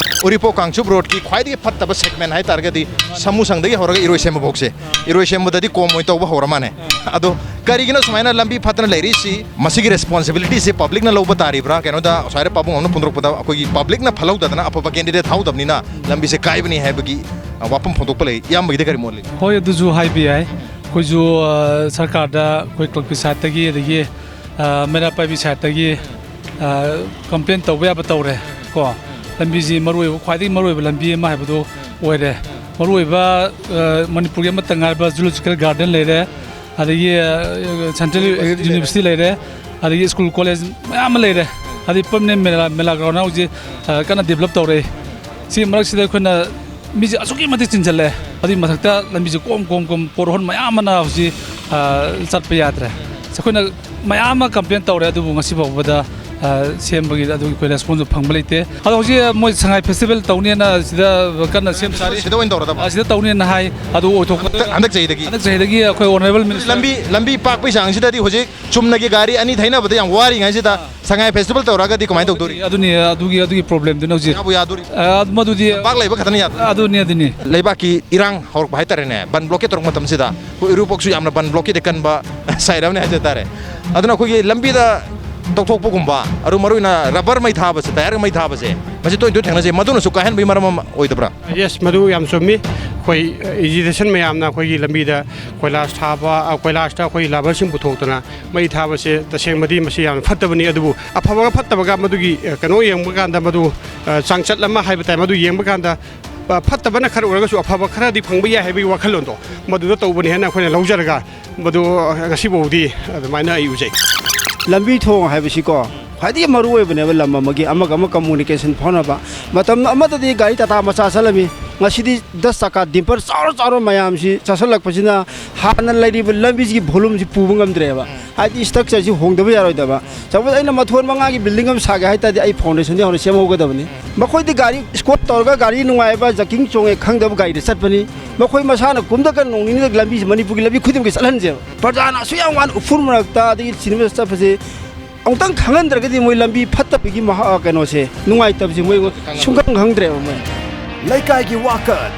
ꯎꯔꯤꯄꯣꯛ ꯀꯥꯡꯆꯨꯞ ꯔꯣꯗꯀꯤ ꯈ꯭ꯋꯥꯏꯗꯒꯤ ꯐꯠꯇꯕ ꯁꯦꯒꯃꯦꯟ ꯍꯥꯏꯇꯥꯔꯒꯗꯤ ꯁꯥꯃꯨ ꯁꯪꯗꯒꯤ ꯍꯧꯔꯒ ꯏꯔꯣꯏꯁꯦꯝꯕ ꯐꯥꯎꯁꯦ꯫ ꯏꯔꯣꯏꯁꯦꯝꯕꯗꯗꯤ ꯀꯣꯝ ꯑꯣꯏꯅ ꯇꯧꯕ ꯍꯧꯔ ꯃꯥꯜꯂꯦ꯫ ꯑꯗꯣ ꯀꯔꯤꯒꯤꯅꯣ ꯁꯨꯃꯥꯏꯅ ꯂꯝꯕꯤ ꯐꯠꯇꯅ ꯂꯩꯔꯤꯁꯤ? ꯃꯁꯤꯒꯤ ꯔꯦꯁꯄꯣꯟꯁꯤꯕꯤꯂꯤꯇꯤꯁꯤ ꯄꯕ꯭ꯂꯤꯛꯅ ꯂꯧꯕ ꯇꯥꯔꯤꯕ꯭ꯔꯥ? ꯀꯩꯅꯣꯗ ꯁ꯭ꯋꯥꯏꯗ ꯄꯥꯕꯨꯡ ꯑꯃꯅ ꯐꯣꯡꯗꯣꯔꯛꯄꯗ ꯑꯩꯈꯣꯏꯒꯤ ꯄꯕ꯭ꯂꯤꯛꯅ ꯐꯠꯍꯧꯗꯗꯅ ꯑꯐꯕ ꯀꯦꯟꯗꯤꯗꯦꯠ ꯊꯥꯍꯧꯗꯕꯅꯤꯅ ꯂꯝꯕꯤꯁꯦ ꯀꯥꯏꯕꯅꯤ ꯍꯥꯏꯕꯒꯤ, ꯑ, ꯋꯥꯐꯝ ꯐꯣꯡꯗꯣꯛꯄ ꯂꯩ꯫ ꯏꯌꯥꯝꯕꯒꯤꯗꯤ ꯀꯔꯤ ꯃꯣꯠ ꯂꯩ? ꯍꯣꯏ, ꯑꯗꯨꯁꯨ ꯍꯥꯏꯕ ꯌꯥꯏ꯫ ꯑꯩꯈꯣꯏꯁꯨ, ꯑ, ꯁꯔꯀꯥꯔꯗ ꯑꯩꯈꯣꯏ ꯀ꯭ꯂꯕꯀꯤ ꯁꯥꯏꯠꯇꯒꯤ, ꯑꯗꯒꯤ, ꯑ, ꯃꯩꯔꯥ ꯄꯥꯏꯕꯤ ꯁꯥꯏꯠꯇꯒꯤ, ꯑ, ꯀꯝꯄ꯭ꯂꯦꯟ ꯇꯧꯕ ꯌꯥꯕ ꯇꯧꯔꯦ ꯀꯣ꯫ ꯂꯝꯕꯤꯁꯤ ꯃꯔꯨꯑꯣꯏꯕ, ꯈ꯭ꯋꯥꯏꯗꯒꯤ ꯃꯔꯨꯑꯣꯏꯕ ꯂꯝꯕꯤ ꯑꯃ ꯍꯥꯏꯕꯗꯨ ꯑꯣꯏꯔꯦ꯫ ꯃꯔꯨꯑꯣꯏꯕ, ꯑ, ꯃꯅꯤꯄꯨꯔꯒꯤ ꯑꯃꯠꯇ ꯉꯥꯏꯔꯕ ꯖꯨꯂꯣꯖꯤꯀꯦꯜ ꯒꯥꯔꯗꯦꯟ ꯂꯩꯔꯦ, ꯑꯗꯒꯤ, ꯑ, ꯁꯦꯟꯇ꯭ꯔꯦꯜ ꯌꯨꯅꯤꯚꯔꯁꯤꯇꯤ ꯂꯩꯔꯦ, ꯑꯗꯒꯤ ꯁ꯭ꯀꯨꯜ ꯀꯣꯂꯦꯖ ꯃꯌꯥꯝ ꯑꯃ ꯂꯩꯔꯦ꯫ ꯑꯗꯩ ꯄꯔꯃꯅꯦꯟ ꯃꯦꯂꯥ, ꯃꯦꯂꯥ ꯒ꯭ꯔꯥꯎꯟ ꯍꯧꯖꯤꯛ, ꯑ, ꯀꯟꯅ ꯗꯤꯕꯂꯞ ꯇꯧꯔꯛꯏ꯫ ꯁꯤꯒꯤ ꯃꯔꯛꯁꯤꯗ ꯑꯩꯈꯣꯏꯅ ꯃꯤꯁꯦ ꯑꯁꯨꯛꯀꯤ ꯃꯇꯤꯛ ꯆꯤꯟꯁꯤꯜꯂꯦ꯫ ꯑꯗꯨꯒꯤ ꯃꯊꯛꯇ ꯂꯝꯕꯤꯁꯦ ꯀꯣꯝ ꯀꯣꯝ ꯀꯣꯝ, ꯄꯣꯠ ꯍꯣꯟ ꯃꯌꯥꯝ ꯑꯃꯅ ꯍꯧꯖꯤꯛ, ꯑ, ꯆꯠꯄ ꯌꯥꯗ꯭ꯔꯦ꯫ ꯑꯩꯈꯣꯏꯅ ꯃꯌꯥꯝ ꯑꯃ ꯀꯝꯄ꯭ꯂꯦꯟ ꯇꯧꯔꯦ, ꯑꯗꯨꯕꯨ ꯉꯁꯤ ꯐꯥꯎꯕꯗ, ꯑ, ꯁꯦꯝꯕꯒꯤ ꯑꯗꯨꯒꯤ ꯑꯩꯈꯣꯏ ꯔꯦꯁꯄꯣꯟꯁ ꯐꯪꯕ ꯂꯩꯇꯦ꯫ ꯑꯗꯣ ꯍꯧꯖꯤꯛ ꯃꯣꯏ ꯁꯉꯥꯏ ꯐꯦꯁꯇꯤꯚꯦꯜ ꯇꯧꯅꯦꯅ ꯁꯤꯗ ꯀꯟꯅ ꯁꯦꯝ ꯁꯥꯔꯤ꯫ ꯁꯤꯗ ꯑꯣꯏꯅ ꯇꯧꯔꯗꯕ? ꯑ, ꯁꯤꯗ ꯇꯧꯅꯦꯅ ꯍꯥꯏ꯫ ꯑꯗꯨ ꯑꯣꯏꯊꯣꯛꯄ ꯍꯟꯗꯛ, ꯍꯟꯗꯛ ꯆꯍꯤꯗꯒꯤ? ꯍꯟꯗꯛ ꯆꯍꯤꯗꯒꯤ ꯑꯩꯈꯣꯏ ꯑꯣꯅꯔꯦꯕꯜ ꯃꯤꯅꯤꯁꯇꯔ ꯂꯝꯕꯤ, ꯂꯝꯕꯤ ꯄꯥꯛꯄꯒꯤ ꯆꯥꯡꯁꯤꯗꯗꯤ ꯍꯧꯖꯤꯛ ꯆꯨꯝꯅꯒꯤ ꯒꯥꯔꯤ ꯑꯅꯤ ꯊꯩꯅꯕꯗ ꯌꯥꯝ ꯋꯥꯔꯤꯉꯩꯁꯤꯗ ꯁꯉꯥꯏ ꯐꯦꯁꯇꯤꯚꯦꯜ ꯇꯧꯔꯛꯑꯒꯗꯤ ꯀꯃꯥꯏꯅ ꯇꯧꯗꯣꯔꯤ? ꯑꯗꯨꯅꯤ, ꯑꯗꯨꯒꯤ, ꯑꯗꯨꯒꯤ ꯄ꯭ꯔꯣꯕ꯭ꯂꯦꯝꯗꯨꯅ ꯍꯧꯖꯤꯛ꯫ ꯌꯥꯕꯨ ꯌꯥꯗꯣꯔꯤ? ꯑ, ꯃꯗꯨꯗꯤ ꯂꯝꯄꯥꯛ ꯂꯩꯕ ꯈꯛꯇꯅ ꯌꯥꯗꯣꯔꯤ? ꯑꯗꯨꯅꯤ, ꯑꯗꯨꯅꯤ꯫ ꯂꯩꯕꯥꯛꯀꯤ ꯏꯔꯥꯡ ꯍꯧꯔꯛꯄ ꯍꯥꯏꯇꯥꯔꯦꯅꯦ, ꯕꯟ ꯕ꯭ꯂꯣꯀꯦꯠ ꯇꯧꯔꯛꯄ ꯃꯇꯝꯁꯤꯗ ꯑꯩꯈꯣꯏ ꯎꯔꯤꯄꯣꯛꯁꯨ ꯌꯥꯝꯅ ꯕꯟ ꯕ꯭ꯂꯣꯀꯦꯠꯇ ꯀꯟꯕ ꯁꯥꯏꯠ ꯑꯃꯅꯤ ꯍꯥꯏꯖ ꯇꯥꯔꯦ꯫ ꯑꯗꯨꯅ ꯑꯩꯈꯣꯏꯒꯤ ꯂꯝꯕꯤꯗ ꯇꯧꯊꯣꯛꯄꯒꯨꯝꯕ, ꯑꯗꯨ ꯃꯔꯨꯑꯣꯏꯅ ꯔꯕꯔ ꯃꯩ ꯊꯥꯕꯁꯦ, ꯇꯥꯌꯔꯒ ꯃꯩ ꯊꯥꯕꯁꯦ, ꯃꯁꯤ ꯇꯣꯏ ꯇꯣꯏ ꯊꯦꯡꯅꯖꯩ꯫ ꯃꯗꯨꯅꯁꯨ ꯀꯥꯏꯍꯟꯕꯒꯤ ꯃꯔꯝ ꯑꯃ ꯑꯣꯏꯗꯕ꯭ꯔꯥ? ꯌꯦꯁ, ꯃꯗꯨ ꯌꯥꯝ ꯆꯨꯝꯃꯤ꯫ ꯑꯩꯈꯣꯏ, ꯑ, ꯑꯦꯖꯤꯇꯦꯁꯟ ꯃꯌꯥꯝꯅ ꯑꯩꯈꯣꯏꯒꯤ ꯂꯝꯕꯤꯗ ꯀꯣꯏꯂꯥꯁ ꯊꯥꯕ, ꯑ, ꯀꯣꯏꯂꯥꯁꯇ ꯑꯩꯈꯣꯏ ꯂꯥꯕꯔꯁꯤꯡ ꯄꯨꯊꯣꯛꯇꯅ ꯃꯩ ꯊꯥꯕꯁꯦ ꯇꯁꯦꯡꯕꯗꯤ ꯃꯁꯤ ꯌꯥꯝꯅ ꯐꯠꯇꯕꯅꯤ꯫ ꯑꯗꯨꯕꯨ ꯑꯐꯕꯒ ꯐꯠꯇꯕꯒ ꯃꯗꯨꯒꯤ, ꯑ, ꯀꯩꯅꯣ ꯌꯦꯡꯕ ꯀꯥꯟꯗ ꯃꯗꯨ, ꯑ, ꯆꯥꯡꯆꯠ ꯑꯃ ꯍꯥꯏꯕ ꯇꯥꯏ, ꯃꯗꯨ ꯌꯦꯡꯕ ꯀꯥꯟꯗ, ꯑ, ꯐꯠꯇꯕꯅ ꯈꯔ ꯑꯣꯏꯔꯒꯁꯨ ꯑꯐꯕ ꯈꯔꯗꯤ ꯐꯪꯕ ꯌꯥꯏ ꯍꯥꯏꯕꯒꯤ ꯋꯥꯈꯜꯂꯣꯟꯗꯣ ꯃꯗꯨꯗ ꯇꯧꯕꯅꯤ ꯍꯥꯏꯅ ꯑꯩꯈꯣꯏꯅ ꯂꯧꯖꯔꯒ ꯃꯗꯨ ꯉꯁꯤꯐꯥꯎꯗꯤ ꯑꯗꯨꯃꯥꯏꯅ ꯑꯩ ꯎꯖꯩ꯫ ꯂꯝꯕꯤ ꯊꯣꯡ ꯍꯥꯏꯕꯁꯤꯀꯣ, ꯈ꯭ꯋꯥꯏꯗꯒꯤ ꯃꯔꯨ ꯑꯣꯏꯕꯅꯦꯕ꯫ ꯂꯝ ꯑꯃꯒꯤ ꯑꯃꯒ ꯑꯃ ꯀꯝꯃꯨꯅꯤꯀꯦꯁꯟ ꯐꯥꯎꯅꯕ꯫ ꯃꯇꯝ ꯑꯃꯗꯗꯤ ꯒꯥꯔꯤ ꯇꯥꯇꯥ ꯃꯆꯥ ꯆꯠꯂꯝꯃꯤ, ꯉꯁꯤꯗꯤ ꯗꯁ ꯆꯀꯥ ꯗꯤꯝꯄꯔ ꯆꯥꯎꯔ ꯆꯥꯎꯔ ꯃꯌꯥꯝꯁꯤ ꯆꯠꯁꯤꯜꯂꯛꯄꯁꯤꯅ ꯍꯥꯟꯅ ꯂꯩꯔꯤꯕ ꯂꯝꯕꯤꯁꯤꯒꯤ ꯚꯣꯂꯨꯝꯁꯤ ꯄꯨꯕ ꯉꯝꯗ꯭ꯔꯦꯕ꯫ ꯎꯝ꯫ ꯍꯥꯏꯗꯤ ꯁ꯭ꯇ꯭ꯔꯛꯆꯔꯁꯤ ꯍꯣꯡꯗꯕ ꯌꯥꯔꯣꯏꯗꯕ꯫ ꯎꯝ꯫ ꯁꯄꯣꯁ ꯑꯩꯅ ꯃꯊꯣꯟ ꯃꯉꯥꯒꯤ ꯕꯤꯜꯗꯤꯡ ꯑꯃ ꯁꯥꯒꯦ ꯍꯥꯏ ꯇꯥꯔꯗꯤ ꯑꯩ ꯐꯥꯎꯟꯗꯦꯁꯟꯗꯤ ꯍꯧꯅ ꯁꯦꯝꯍꯧꯒꯗꯕꯅꯤ꯫ ꯎꯝ꯫ ꯃꯈꯣꯏꯗꯤ ꯒꯥꯔꯤ ꯁ꯭ꯀꯣꯠ ꯇꯧꯔꯒ ꯒꯥꯔꯤ ꯅꯨꯡꯉꯥꯏꯕ, ꯖꯀꯤꯡ ꯆꯣꯡꯉꯦ ꯈꯪꯗꯕ ꯒꯥꯔꯤꯗ ꯆꯠꯄꯅꯤ꯫ ꯎꯝ꯫ ꯃꯈꯣꯏ ꯃꯁꯥꯅ ꯀꯨꯝꯗꯀ ꯅꯣꯡ ꯅꯤꯅꯤꯗ ꯂꯝꯕꯤꯁꯤ ꯃꯅꯤꯄꯨꯔꯒꯤ ꯂꯝꯕꯤ ꯈꯨꯗꯤꯡꯃꯛꯀꯤ ꯆꯠꯍꯟꯁꯦꯕ꯫ ꯄ꯭ꯔꯖꯥꯅ ꯑꯁꯨꯛ ꯌꯥꯝ ꯋꯥꯅ ꯎꯐꯨꯜ ꯃꯔꯛꯇ ꯑꯗꯒꯤ ꯁꯤꯅꯦꯃꯥ ꯆꯠꯄꯁꯦ ꯑꯃꯨꯛꯇꯪ ꯈꯪꯍꯟꯗ꯭ꯔꯒꯗꯤ ꯃꯣꯏ ꯂꯝꯕꯤ ꯐꯠꯇꯕꯒꯤ ꯃꯍꯥ-, ꯀꯩꯅꯣꯁꯦ, ꯅꯨꯡꯉꯥꯏꯇꯕꯁꯦ ꯃꯣꯏ ꯈꯪꯉꯝꯃꯣꯏ꯫ ꯁꯨꯡꯈꯪ ꯈꯪꯗ꯭ꯔꯦꯕ ꯃꯣꯏ꯫ ꯂꯩꯀꯥꯏꯒꯤ ꯋꯥꯀꯠ꯫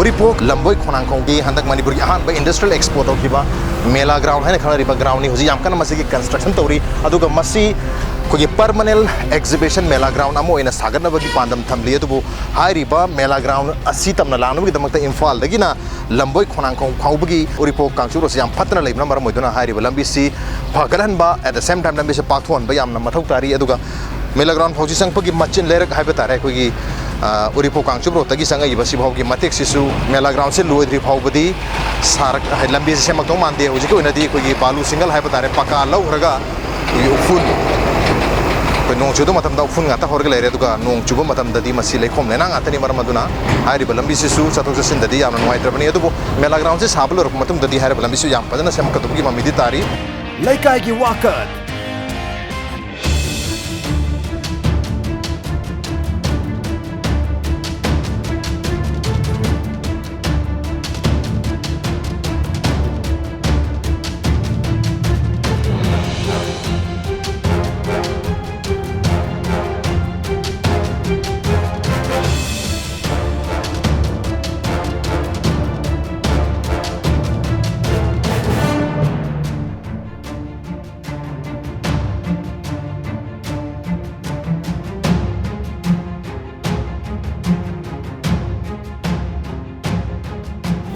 ꯎꯔꯤꯄꯣꯛ ꯂꯝꯕꯣꯏ ꯈꯣꯡꯅꯥꯡꯈꯣꯡꯒꯤ ꯍꯟꯗꯛ ꯃꯅꯤꯄꯨꯔꯒꯤ ꯑꯍꯥꯟꯕ industrial expo ꯇꯧꯈꯤꯕ ꯃꯦꯂꯥ ꯒ꯭ꯔꯥꯎꯟ ꯍꯥꯏꯅ ꯈꯪꯅꯔꯤꯕ ꯒ꯭ꯔꯥꯎꯟꯅꯤ꯫ ꯍꯧꯖꯤꯛ ꯌꯥꯝ ꯀꯟꯅ ꯃꯁꯤꯒꯤ construction ꯇꯧꯔꯤ꯫ ꯑꯗꯨꯒ ꯃꯁꯤ ꯑꯩꯈꯣꯏꯒꯤ permanent exhibition ꯃꯦꯂꯥ ꯒ꯭ꯔꯥꯎꯟ ꯑꯃ ꯑꯣꯏꯅ ꯁꯥꯒꯠꯅꯕꯒꯤ ꯄꯥꯟꯗꯝ ꯊꯝꯂꯤ꯫ ꯑꯗꯨꯕꯨ ꯍꯥꯏꯔꯤꯕ ꯃꯦꯂꯥ ꯒ꯭ꯔꯥꯎꯟ ꯑꯁꯤ ꯇꯝꯅ ꯂꯥꯛꯅꯕꯒꯤꯗꯃꯛꯇ ꯏꯝꯐꯥꯜꯗꯒꯤꯅ ꯂꯝꯕꯣꯏ ꯈꯣꯡꯅꯥꯡꯈꯣꯡ ꯐꯥꯎꯕꯒꯤ ꯎꯔꯤꯄꯣꯛ ꯀꯥꯡꯆꯨꯞ ꯔꯣꯗꯁꯤ ꯌꯥꯝ ꯐꯠꯇꯅ ꯂꯩꯕꯅ ꯃꯔꯝ ꯑꯣꯏꯗꯨꯅ ꯍꯥꯏꯔꯤꯕ ꯂꯝꯕꯤꯁꯤ ꯐꯒꯠꯍꯟꯕ, at the same time ꯂꯝꯕꯤꯁꯤ ꯄꯥꯛꯊꯣꯛꯍꯟꯕ ꯌꯥꯝꯅ ꯃꯊꯧ ꯇꯥꯔꯤ꯫ ꯑꯗꯨꯒ ꯃꯦꯂꯥ ꯒ꯭ꯔꯥꯎꯟ ꯐꯥꯎꯁꯤ ꯆꯪꯉꯛꯄꯒꯤ ꯃꯆꯤꯟ ꯂꯩꯔꯛ ꯍꯥꯏꯕ ꯇꯥꯔꯦ, ꯑꯩꯈꯣꯏꯒꯤ, ꯑ, ꯎꯔꯤꯄꯣꯛ ꯀꯥꯡꯆꯨꯞ ꯔꯣꯗꯇꯒꯤ ꯆꯪꯉꯛꯏꯕ ꯁꯤꯐꯥꯎꯒꯤ ꯃꯇꯦꯛꯁꯤꯁꯨ ꯃꯦꯂꯥ ꯒ꯭ꯔꯥꯎꯟꯁꯤ ꯂꯣꯏꯗ꯭ꯔꯤ ꯐꯥꯎꯕꯗꯤ ꯁꯥꯔꯛ-, ꯍꯥꯏ, ꯂꯝꯕꯤꯁꯤ ꯁꯦꯝꯃꯛꯇꯧ ꯃꯥꯟꯗꯦ꯫ ꯍꯧꯖꯤꯛꯀꯤ ꯑꯣꯏꯅꯗꯤ ꯑꯩꯈꯣꯏꯒꯤ ꯕꯥꯂꯨ ꯁꯤꯡꯒꯜ ꯍꯥꯏꯕ ꯇꯥꯔꯦ, ꯄꯀꯥ ꯂꯧꯈ꯭ꯔꯒ ꯑꯩꯈꯣꯏꯒꯤ ꯎꯐꯨꯟ, ꯑꯩꯈꯣꯏ ꯅꯣꯡ ꯆꯨꯕ ꯃꯇꯝꯗ ꯎꯐꯨꯟ ꯉꯥꯛꯇ ꯍꯧꯔꯒ ꯂꯩꯔꯦ꯫ ꯑꯗꯨꯒ ꯅꯣꯡ ꯆꯨꯕ ꯃꯇꯝꯗꯗꯤ ꯃꯁꯤ ꯂꯩꯈꯣꯝ ꯂꯩꯅꯥꯡ ꯉꯥꯛꯇꯅꯤ꯫ ꯃꯔꯝ ꯑꯗꯨꯅ ꯍꯥꯏꯔꯤꯕ ꯂꯝꯕꯤꯁꯤꯁꯨ ꯆꯠꯊꯣꯛ ꯆꯠꯁꯤꯟꯗꯗꯤ ꯌꯥꯝꯅ ꯅꯨꯡꯉꯥꯏꯇ꯭ꯔꯕꯅꯤ꯫ ꯑꯗꯨꯕꯨ ꯃꯦꯂꯥ ꯒ꯭ꯔꯥꯎꯟꯁꯤ ꯁꯥꯕ ꯂꯣꯏꯔꯛꯄ ꯃꯇꯨꯡꯗꯗꯤ ꯍꯥꯏꯔꯤꯕ ꯂꯝꯕꯤꯁꯨ ꯌꯥꯝ ꯐꯖꯅ ꯁꯦꯝꯒꯠꯀꯗꯕꯒꯤ ꯃꯃꯤꯗꯤ ꯇꯥꯔꯤ꯫ ꯂꯩꯀꯥꯏꯒꯤ ꯋꯥꯀꯠ꯫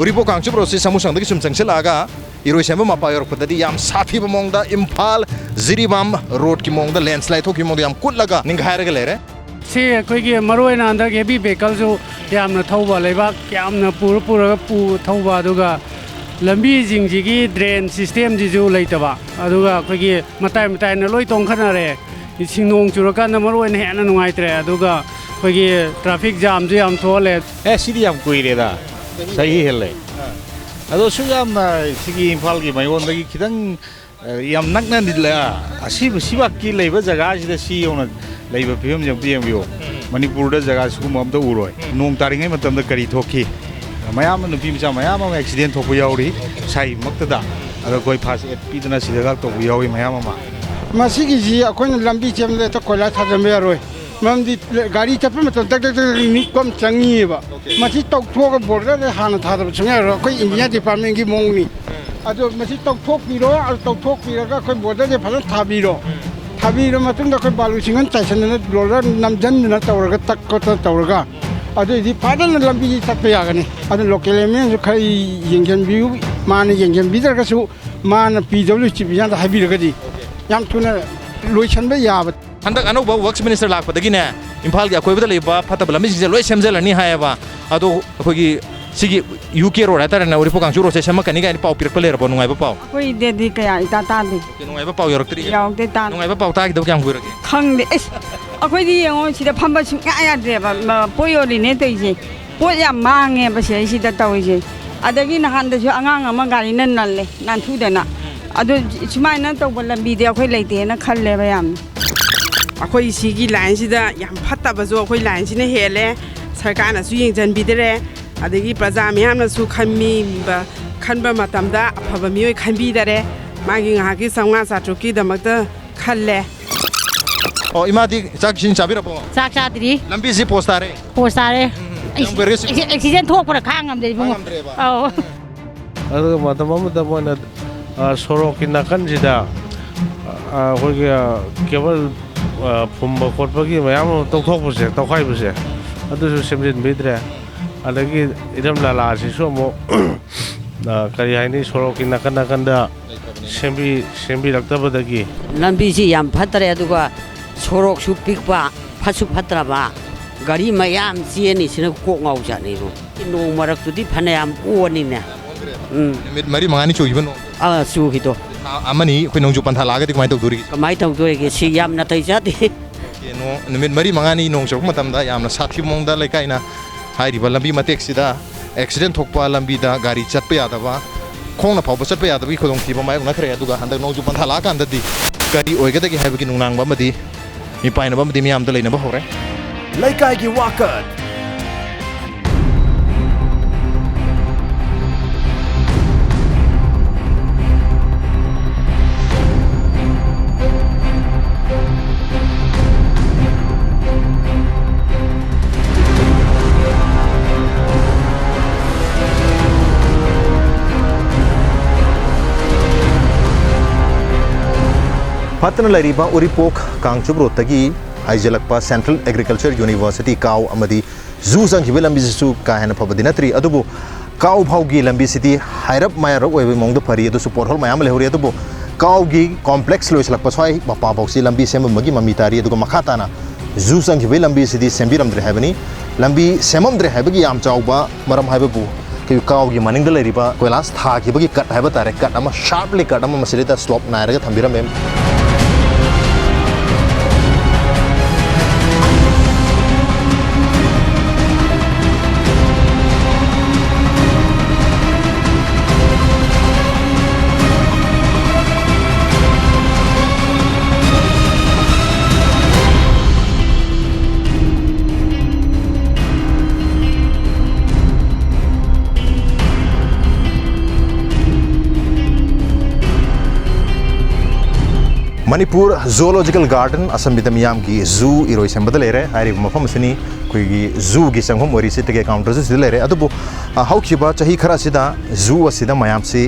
ꯎꯔꯤꯄꯣꯛ ꯀꯥꯡꯆꯨꯞ ꯔꯣꯗꯁꯤ ꯁꯥꯃꯨꯁꯪꯗꯒꯤ ꯁꯨꯝ ꯆꯪꯁꯤꯜꯂꯛꯑꯒ ꯏꯔꯣꯏꯁꯦꯝꯕ ꯃꯄꯥ ꯌꯧꯔꯛꯄꯗꯗꯤ ꯌꯥꯝ ꯁꯥꯊꯤꯕ ꯃꯑꯣꯡꯗ ꯏꯝꯐꯥꯜ ꯖꯤꯔꯤꯕꯥꯝ ꯔꯣꯗꯀꯤ ꯃꯑꯣꯡꯗ ꯂꯦꯟꯁ꯭ꯂꯥꯏꯗ ꯊꯣꯛꯈꯤꯕ ꯃꯑꯣꯡꯗ ꯌꯥꯝ ꯀꯨꯠꯂꯒ ꯅꯤꯡꯈꯥꯏꯔꯒ ꯂꯩꯔꯦ꯫ ꯁꯤ ꯑꯩꯈꯣꯏꯒꯤ ꯃꯔꯨ ꯑꯣꯏꯅ ꯍꯟꯗꯛ ꯍꯦꯚꯤ ꯚꯦꯍꯤꯀꯜꯁꯨ ꯌꯥꯝꯅ ꯊꯧꯕ, ꯂꯩꯕꯥꯛ ꯌꯥꯝꯅ ꯄꯨꯔ ꯄꯨꯔꯒ ꯄꯨ ꯊꯧꯕ, ꯑꯗꯨꯒ ꯂꯝꯕꯤꯁꯤꯡꯁꯤꯒꯤ ꯗ꯭ꯔꯦꯟ ꯁꯤꯁꯇꯦꯝꯁꯤꯁꯨ ꯂꯩꯇꯕ, ꯑꯗꯨꯒ ꯑꯩꯈꯣꯏꯒꯤ ꯃꯇꯥꯏ ꯃꯇꯥꯏꯅ ꯂꯣꯏ ꯇꯣꯡꯈꯠꯅꯔꯦ꯫ ꯏꯁꯤꯡ ꯅꯣꯡ ꯆꯨꯔꯀꯥꯟꯗ ꯃꯔꯨ ꯑꯣꯏꯅ ꯍꯦꯟꯅ ꯅꯨꯡꯉꯥꯏꯇ꯭ꯔꯦ, ꯑꯗꯨꯒ ꯑꯩꯈꯣꯏꯒꯤ ꯇ꯭ꯔꯥꯐꯤꯛ ꯖꯥꯝꯁꯨ ꯌꯥꯝ ꯊꯣꯛꯍꯜꯂꯦ꯫ ꯑꯦ, ꯁꯤꯗꯤ ꯌꯥꯝ ꯀꯨꯏꯔꯦꯗ, ꯆꯍꯤ ꯍꯦꯜꯂꯦ꯫ ꯑꯗꯣ ꯁꯨꯛ ꯌꯥꯝꯅ ꯁꯤꯒꯤ ꯏꯝꯐꯥꯜꯒꯤ ꯃꯌꯣꯟꯗꯒꯤ ꯈꯤꯇꯪ, ꯑ, ꯌꯥꯝ ꯅꯛꯅ ꯂ-, ꯑꯁꯤꯕꯨ, ꯁꯤꯕꯥꯛꯀꯤ ꯂꯩꯕ ꯖꯒꯥꯁꯤꯗ ꯁꯤ ꯌꯧꯅ ꯂꯩꯕ ꯐꯤꯕꯝꯁꯦ ꯑꯝꯇ ꯌꯦꯡꯕꯤꯌꯨ꯫ ꯃꯅꯤꯄꯨꯔꯗ ꯖꯒꯥ ꯁꯤꯒꯨꯝꯕ ꯑꯝꯇ ꯎꯔꯣꯏ꯫ ꯅꯣꯡ ꯇꯥꯔꯤꯉꯩ ꯃꯇꯝꯗ ꯀꯔꯤ ꯊꯣꯛꯈꯤ? ꯃꯌꯥꯝ ꯑꯃ, ꯅꯨꯄꯤ ꯃꯆꯥ ꯃꯌꯥꯝ ꯑꯃ ꯑꯦꯛꯁꯤꯗꯦꯟ ꯊꯣꯛꯄ ꯌꯥꯎꯔꯤ ꯁ꯭ꯋꯥꯏꯃꯛꯇꯗ꯫ ꯑꯗꯣ ꯑꯩꯈꯣꯏ ꯐꯥꯔꯁ ꯑꯦꯗ ꯄꯤꯗꯅ ꯁꯤꯗꯒ ꯇꯧꯕ ꯌꯥꯎꯔꯤ ꯃꯌꯥꯝ ꯑꯃ꯫ ꯃꯁꯤꯒꯤꯁꯤ ꯑꯩꯈꯣꯏꯅ ꯂꯝꯕꯤ ꯁꯦꯝꯕꯗ ꯍꯦꯛꯇ ꯀꯣꯏꯂꯥ ꯊꯥꯖꯤꯟꯕ ꯌꯥꯔꯣꯏ꯫ ꯃꯔꯝꯗꯤ ꯒꯥꯔꯤ ꯆꯠꯄ ꯃꯇꯝꯗ ꯇꯛ ꯇꯛ ꯇꯛ ꯅꯤꯛꯄ ꯑꯃ ꯆꯪꯉꯤꯑꯕ꯫ ꯃꯁꯤ ꯇꯧꯊꯣꯛꯑꯒ ꯕꯣꯔꯗꯔꯗ ꯍꯥꯟꯅ ꯊꯥꯗꯕ ꯁꯨꯡꯌꯥ ꯌꯥꯔꯣꯏ꯫ ꯑꯩꯈꯣꯏ ꯏꯟꯖꯤꯅꯤꯌꯥꯔ ꯗꯤꯄꯥꯔꯠꯃꯦꯟꯒꯤ ꯃꯑꯣꯡꯅꯤ꯫ ꯑꯗꯣ ꯃꯁꯤ ꯇꯧꯊꯣꯛꯄꯤꯔꯣ, ꯑꯗꯨ ꯇꯧꯊꯣꯛꯄꯤꯔꯒ ꯑꯩꯈꯣꯏ ꯕꯣꯔꯗꯔꯁꯦ ꯐꯖꯅ ꯊꯥꯕꯤꯔꯣ꯫ ꯊꯥꯕꯤꯔ ꯃꯇꯨꯡꯗ ꯑꯩꯈꯣꯏ ꯕꯥꯂꯨ ꯁꯤꯡꯒꯟ ꯆꯥꯏꯁꯟꯗꯅ ꯂꯣꯗꯔ ꯅꯝꯖꯟꯗꯅ ꯇꯧꯔꯒ ꯇꯛ ꯈꯣꯠꯇꯅ ꯇꯧꯔꯒ ꯑꯗꯨꯏꯗꯤ ꯐꯖꯅ ꯂꯝꯕꯤꯁꯤ ꯆꯠꯄ ꯌꯥꯒꯅꯤ꯫ ꯑꯗꯨ ꯂꯣꯀꯦꯜ ꯑꯦꯝ ꯑꯦꯜ ꯑꯦꯁꯨ ꯈꯔ ꯌꯦꯡꯁꯤꯟꯕꯤꯌꯨ꯫ ꯃꯥꯅ ꯌꯦꯡꯁꯤꯟꯕꯤꯗ꯭ꯔꯒꯁꯨ ꯃꯥꯅ ꯄꯤ ꯗꯕ꯭ꯂꯤꯎ ꯆꯤꯞ ꯏꯟꯖꯥꯡꯗ ꯍꯥꯏꯕꯤꯔꯒꯗꯤ ꯌꯥꯝ ꯊꯨꯅ ꯂꯣꯏꯁꯤꯟꯕ ꯌꯥꯕ꯫ ꯍꯟꯗꯛ ꯑꯅꯧꯕ ꯋꯔꯛꯁ ꯃꯤꯅꯤꯁꯇꯔ ꯂꯥꯛꯄꯗꯒꯤꯅꯦ, ꯏꯝꯐꯥꯜꯒꯤ ꯑꯀꯣꯏꯕꯗ ꯂꯩꯕ ꯐꯠꯇꯕ ꯂꯝꯕꯤꯁꯤꯡꯁꯦ ꯂꯣꯏ ꯁꯦꯝꯖꯤꯜꯂꯅꯤ ꯍꯥꯏꯌꯦꯕ꯫ ꯑꯗꯣ ꯑꯩꯈꯣꯏꯒꯤ ꯁꯤꯒꯤ ꯌꯨ ꯀꯦ ꯔꯣꯗ ꯍꯥꯏꯇꯥꯔꯦꯅꯦ, ꯎꯔꯤꯄꯣꯛ ꯀꯥꯡꯁꯨ ꯔꯣꯗꯁꯦ ꯁꯦꯝꯃꯛꯀꯅꯤ ꯀꯥꯏꯅ ꯄꯥꯎ ꯄꯤꯔꯛꯄ ꯂꯩꯔꯕꯣ? ꯅꯨꯡꯉꯥꯏꯕ ꯄꯥꯎ? ꯑꯩꯈꯣꯏꯗꯗꯤ ꯀꯌꯥ ꯏꯇꯥ ꯇꯥꯗꯦ꯫ ꯅꯨꯡꯉꯥꯏꯕ ꯄꯥꯎ ꯌꯧꯔꯛꯇ꯭ꯔꯤ? ꯌꯧꯔꯛꯇꯦ, ꯇꯥꯗꯦ꯫ ꯅꯨꯡꯉꯥꯏꯕ ꯄꯥꯎ ꯇꯥꯈꯤꯗꯕ ꯀꯌꯥꯝ ꯀꯨꯏꯔꯒꯦ? ꯈꯪꯗꯦ꯫ ꯑꯁ, ꯑꯩꯈꯣꯏꯗꯤ ꯌꯦꯡꯉꯣ, ꯁꯤꯗ ꯐꯝꯕ ꯁꯨꯡꯌꯥ ꯌꯥꯗ꯭ꯔꯦꯕ꯫ ꯃ-, ꯄꯣꯠ ꯌꯣꯜꯂꯤꯅꯦ ꯇꯧꯔꯤꯁꯦ꯫ ꯄꯣꯠ ꯌꯥꯝ ꯃꯥꯡꯉꯦꯕ ꯁꯤꯗꯩꯁꯤꯗ ꯇꯧꯔꯤꯁꯦ꯫ ꯑꯗꯒꯤ ꯅꯍꯥꯟꯗꯁꯨ ꯑꯉꯥꯡ ꯑꯃ ꯒꯥꯔꯤꯅ ꯅꯜꯂꯦ, ꯅꯥꯟꯊꯨꯗꯅ꯫ ꯑꯗꯨ ꯁꯨꯃꯥꯏꯅ ꯇꯧꯕ ꯂꯝꯕꯤꯗꯤ ꯑꯩꯈꯣꯏ ꯂꯩꯇꯦꯅ ꯈꯜꯂꯦꯕ ꯌꯥꯝꯅ꯫ ꯑꯩꯈꯣꯏ ꯁꯤꯒꯤ ꯂꯥꯏꯟꯁꯤꯗ ꯌꯥꯝ ꯐꯠꯇꯕꯁꯨ ꯑꯩꯈꯣꯏ ꯂꯥꯏꯟꯁꯤꯅ ꯍꯦꯜꯂꯦ꯫ ꯁꯔꯀꯥꯔꯅꯁꯨ ꯌꯦꯡꯁꯤꯟꯕꯤꯗꯔꯦ꯫ ꯑꯗꯒꯤ ꯄ꯭ꯔꯖꯥ ꯃꯤꯌꯥꯝꯅꯁꯨ ꯈꯟꯕꯤꯕ, ꯈꯟꯕ ꯃꯇꯝꯗ ꯑꯐꯕ ꯃꯤꯑꯣꯏ ꯈꯟꯕꯤꯗꯔꯦ꯫ ꯃꯥꯒꯤ ꯉꯥꯏꯍꯥꯛꯀꯤ ꯆꯥꯝꯃꯉꯥ ꯆꯥꯇ꯭ꯔꯨꯛꯀꯤꯗꯃꯛꯇ ꯈꯜꯂꯦ꯫ ꯑꯣ, ꯏꯃꯥꯗꯤ ꯆꯥꯛ ꯏꯁꯤꯡ ꯆꯥꯕꯤꯔꯕꯣ? ꯆꯥꯛ ꯆꯥꯗ꯭ꯔꯤ꯫ ꯂꯝꯕꯤꯁꯤ ꯄꯣꯁ ꯇꯥꯔꯦ꯫ ꯄꯣꯁ ꯇꯥꯔꯦ꯫ ꯎꯝ, ꯌꯥꯝ ꯀꯨꯏꯔꯦ ꯁꯤ꯫ ꯑꯦꯛꯁꯤ-, ꯑꯦꯛꯁꯤꯗꯦꯟ ꯊꯣꯛꯄꯅ ꯈꯥꯡ ꯉꯝꯗ꯭ꯔꯦ ꯏꯕꯨꯡꯉꯣ꯫ ꯈꯥꯡ ꯉꯝꯗ꯭ꯔꯦꯕ꯫ ꯑꯧ꯫ ꯑꯗꯨꯒ ꯃꯇꯝ ꯑꯃꯗ ꯃꯣꯏꯅ, ꯑ, ꯁꯣꯔꯣꯛꯀꯤ ꯅꯥꯀꯟꯁꯤꯗ, ꯑ, ꯑꯩꯈꯣꯏꯒꯤ, ꯑ, ꯀꯦꯕꯜ, ꯑ, ꯐꯨꯝꯕ ꯈꯣꯠꯄꯒꯤ ꯃꯌꯥꯝ ꯑꯃ ꯇꯧꯊꯣꯛꯄꯁꯦ, ꯇꯧꯈꯥꯏꯕꯁꯦ, ꯑꯗꯨꯁꯨ ꯁꯦꯝꯖꯤꯟꯕꯤꯗ꯭ꯔꯦ꯫ ꯑꯗꯒꯤ ꯏꯔꯝ ꯂꯥꯂꯥꯁꯤꯁꯨ ꯑꯃꯨꯛ, ꯑ, ꯀꯔꯤ ꯍꯥꯏꯅꯤ, ꯁꯣꯔꯣꯛꯀꯤ ꯅꯥꯀꯟ ꯅꯥꯀꯟꯗ ꯁꯦꯝꯕꯤ-, ꯁꯦꯝꯕꯤꯔꯛꯇꯕꯗꯒꯤ꯫ ꯂꯝꯕꯤꯁꯤ ꯌꯥꯝ ꯐꯠꯇꯔꯦ, ꯑꯗꯨꯒ ꯁꯣꯔꯣꯛꯁꯨ ꯄꯤꯛꯄ, ꯐꯠꯁꯨ ꯐꯠꯇ꯭ꯔꯕ, ꯒꯥꯔꯤ ꯃꯌꯥꯝ ꯆꯦꯟꯅꯤꯁꯤꯅ ꯀꯣꯛ ꯉꯥꯎꯖꯥꯠꯅꯤꯕꯨ꯫ ꯅꯣꯡ ꯃꯔꯛꯇꯨꯗꯤ ꯐꯅꯌꯥꯝ ꯑꯣꯅꯤꯅꯦ꯫ ꯎꯝ꯫ ꯅꯨꯃꯤꯠ ꯃꯔꯤ ꯃꯉꯥꯅꯤ ꯆꯨꯈꯤꯕ ꯅꯣꯡ꯫ ꯑꯥ, ꯆꯨꯈꯤꯗꯣ꯫ ꯊꯥ ꯑꯃꯅꯤ ꯑꯩꯈꯣꯏ ꯅꯣꯡꯖꯨ ꯄꯟꯊꯥ ꯂꯥꯛꯑꯒꯗꯤ ꯀꯃꯥꯏꯅ ꯇꯧꯗꯣꯔꯤꯒꯦ? ꯀꯃꯥꯏꯅ ꯇꯧꯗꯣꯔꯤꯒꯦ? ꯁꯤ ꯌꯥꯝ ꯅꯥꯇꯩ ꯆꯥꯗꯦ꯫ ꯅꯣꯡ, ꯅꯨꯃꯤꯠ ꯃꯔꯤ ꯃꯉꯥꯅꯤ ꯅꯣꯡ ꯆꯨꯔꯛꯄ ꯃꯇꯝꯗ ꯌꯥꯝꯅ ꯁꯥꯊꯤꯕ ꯃꯑꯣꯡꯗ ꯂꯩꯀꯥꯏꯅ ꯍꯥꯏꯔꯤꯕ ꯂꯝꯕꯤ ꯃꯇꯦꯛꯁꯤꯗ ꯑꯦꯛꯁꯤꯗꯦꯟ ꯊꯣꯛꯄ, ꯂꯝꯕꯤꯗ ꯒꯥꯔꯤ ꯆꯠꯄ ꯌꯥꯗꯕ, ꯈꯣꯡꯅ ꯐꯥꯎꯕ ꯆꯠꯄ ꯌꯥꯗꯕꯒꯤ ꯈꯨꯗꯣꯡꯊꯤꯕ ꯃꯥꯌꯣꯛꯅꯈ꯭ꯔꯦ꯫ ꯑꯗꯨꯒ ꯍꯟꯗꯛ ꯅꯣꯡꯖꯨ ꯄꯟꯊꯥ ꯂꯥꯛꯑꯀꯥꯟꯗꯗꯤ ꯀꯔꯤ ꯑꯣꯏꯒꯗꯒꯦ ꯍꯥꯏꯕꯒꯤ ꯅꯨꯡꯅꯥꯡꯕ ꯑꯃꯗꯤ ꯃꯤꯄꯥꯏꯅꯕ ꯑꯃꯗꯤ ꯃꯤꯌꯥꯝꯗ ꯂꯩꯅꯕ ꯍꯧꯔꯦ꯫ ꯂꯩꯀꯥꯏꯒꯤ ꯋꯥꯀꯠ꯫ ꯐꯠꯇꯅ ꯂꯩꯔꯤꯕ ꯎꯔꯤꯄꯣꯛ ꯀꯥꯡꯆꯨꯞ ꯔꯣꯗꯇꯒꯤ ꯍꯥꯏꯖꯤꯜꯂꯛꯄ Central Agriculture University ꯀꯥꯎ ꯑꯃꯗꯤ ꯖꯨ ꯆꯪꯈꯤꯕꯒꯤ ꯂꯝꯕꯤꯁꯤꯁꯨ ꯀꯥ ꯍꯦꯟꯅ ꯐꯕꯗꯤ ꯅꯠꯇ꯭ꯔꯤ, ꯑꯗꯨꯕꯨ ꯀꯥꯎ ꯐꯥꯎꯒꯤ ꯂꯝꯕꯤꯁꯤꯗꯤ ꯍꯥꯏꯔꯞ ꯃꯌꯥꯏꯔꯞ ꯑꯣꯏꯕꯒꯤ ꯃꯑꯣꯡꯗ ꯐꯔꯤ, ꯑꯗꯨꯁꯨ ꯄꯣꯠꯍꯣꯜ ꯃꯌꯥꯝ ꯑꯃ ꯂꯩꯍꯧꯔꯤ꯫ ꯑꯗꯨꯕꯨ ꯀꯥꯎꯒꯤ ꯀꯣꯝꯄ꯭ꯂꯦꯛꯁ ꯂꯣꯏꯁꯤꯜꯂꯛꯄ ꯁ꯭ꯋꯥꯏ ꯃꯄꯥ ꯐꯥꯎꯁꯤ ꯂꯝꯕꯤ ꯁꯦꯝꯃꯝꯕꯒꯤ ꯃꯃꯤ ꯇꯥꯔꯤ, ꯑꯗꯨꯒ ꯃꯈꯥ ꯇꯥꯅ ꯖꯨ ꯆꯪꯈꯤꯕꯒꯤ ꯂꯝꯕꯤꯁꯤꯗꯤ ꯁꯦꯝꯕꯤꯔꯝꯗ꯭ꯔꯦ ꯍꯥꯏꯕꯅꯤ꯫ ꯂꯝꯕꯤ ꯁꯦꯝꯃꯝꯗ꯭ꯔꯦ ꯍꯥꯏꯕꯒꯤ ꯌꯥꯝ ꯆꯥꯎꯕ ꯃꯔꯝ ꯍꯥꯏꯕꯕꯨ ꯑꯩꯈꯣꯏ ꯀꯥꯎꯒꯤ ꯃꯅꯤꯡꯗ ꯂꯩꯔꯤꯕ ꯀꯣꯏꯂꯥꯁ ꯊꯥꯈꯤꯕꯒꯤ ꯀꯠ ꯍꯥꯏꯕ ꯇꯥꯔꯦ, ꯀꯠ ꯑꯃ, ꯁꯥꯔꯞꯂꯤ ꯀꯠ ꯑꯃ ꯃꯁꯤꯗꯩꯗ ꯁ꯭ꯂꯣꯞ ꯅꯥꯏꯔꯒ ꯊꯝꯕꯤꯔꯝꯃꯦ꯫ ꯃꯅꯤꯄꯨꯔ ꯖꯨꯑꯣꯂꯣꯖꯤꯀꯦꯜ ꯒꯥꯔꯗꯦꯟ ꯑꯁꯝꯕꯤꯗ ꯃꯤꯌꯥꯝꯒꯤ ꯖꯨ ꯏꯔꯣꯏꯁꯦꯝꯕꯗ ꯂꯩꯔꯦ꯫ ꯍꯥꯏꯔꯤꯕ ꯃꯐꯝ ꯑꯁꯤꯅꯤ ꯑꯩꯈꯣꯏꯒꯤ ꯖꯨꯒꯤ ꯆꯪꯐꯝ ꯑꯣꯏꯔꯤꯁꯤ, ꯇꯤꯀꯦꯠ ꯀꯥꯎꯟꯇꯔꯁꯨ ꯁꯤꯗ ꯂꯩꯔꯦ꯫ ꯑꯗꯨꯕꯨ, ꯑ, ꯍꯧꯈꯤꯕ ꯆꯍꯤ ꯈꯔ ꯑꯁꯤꯗ ꯖꯨ ꯑꯁꯤꯗ ꯃꯌꯥꯝꯁꯤ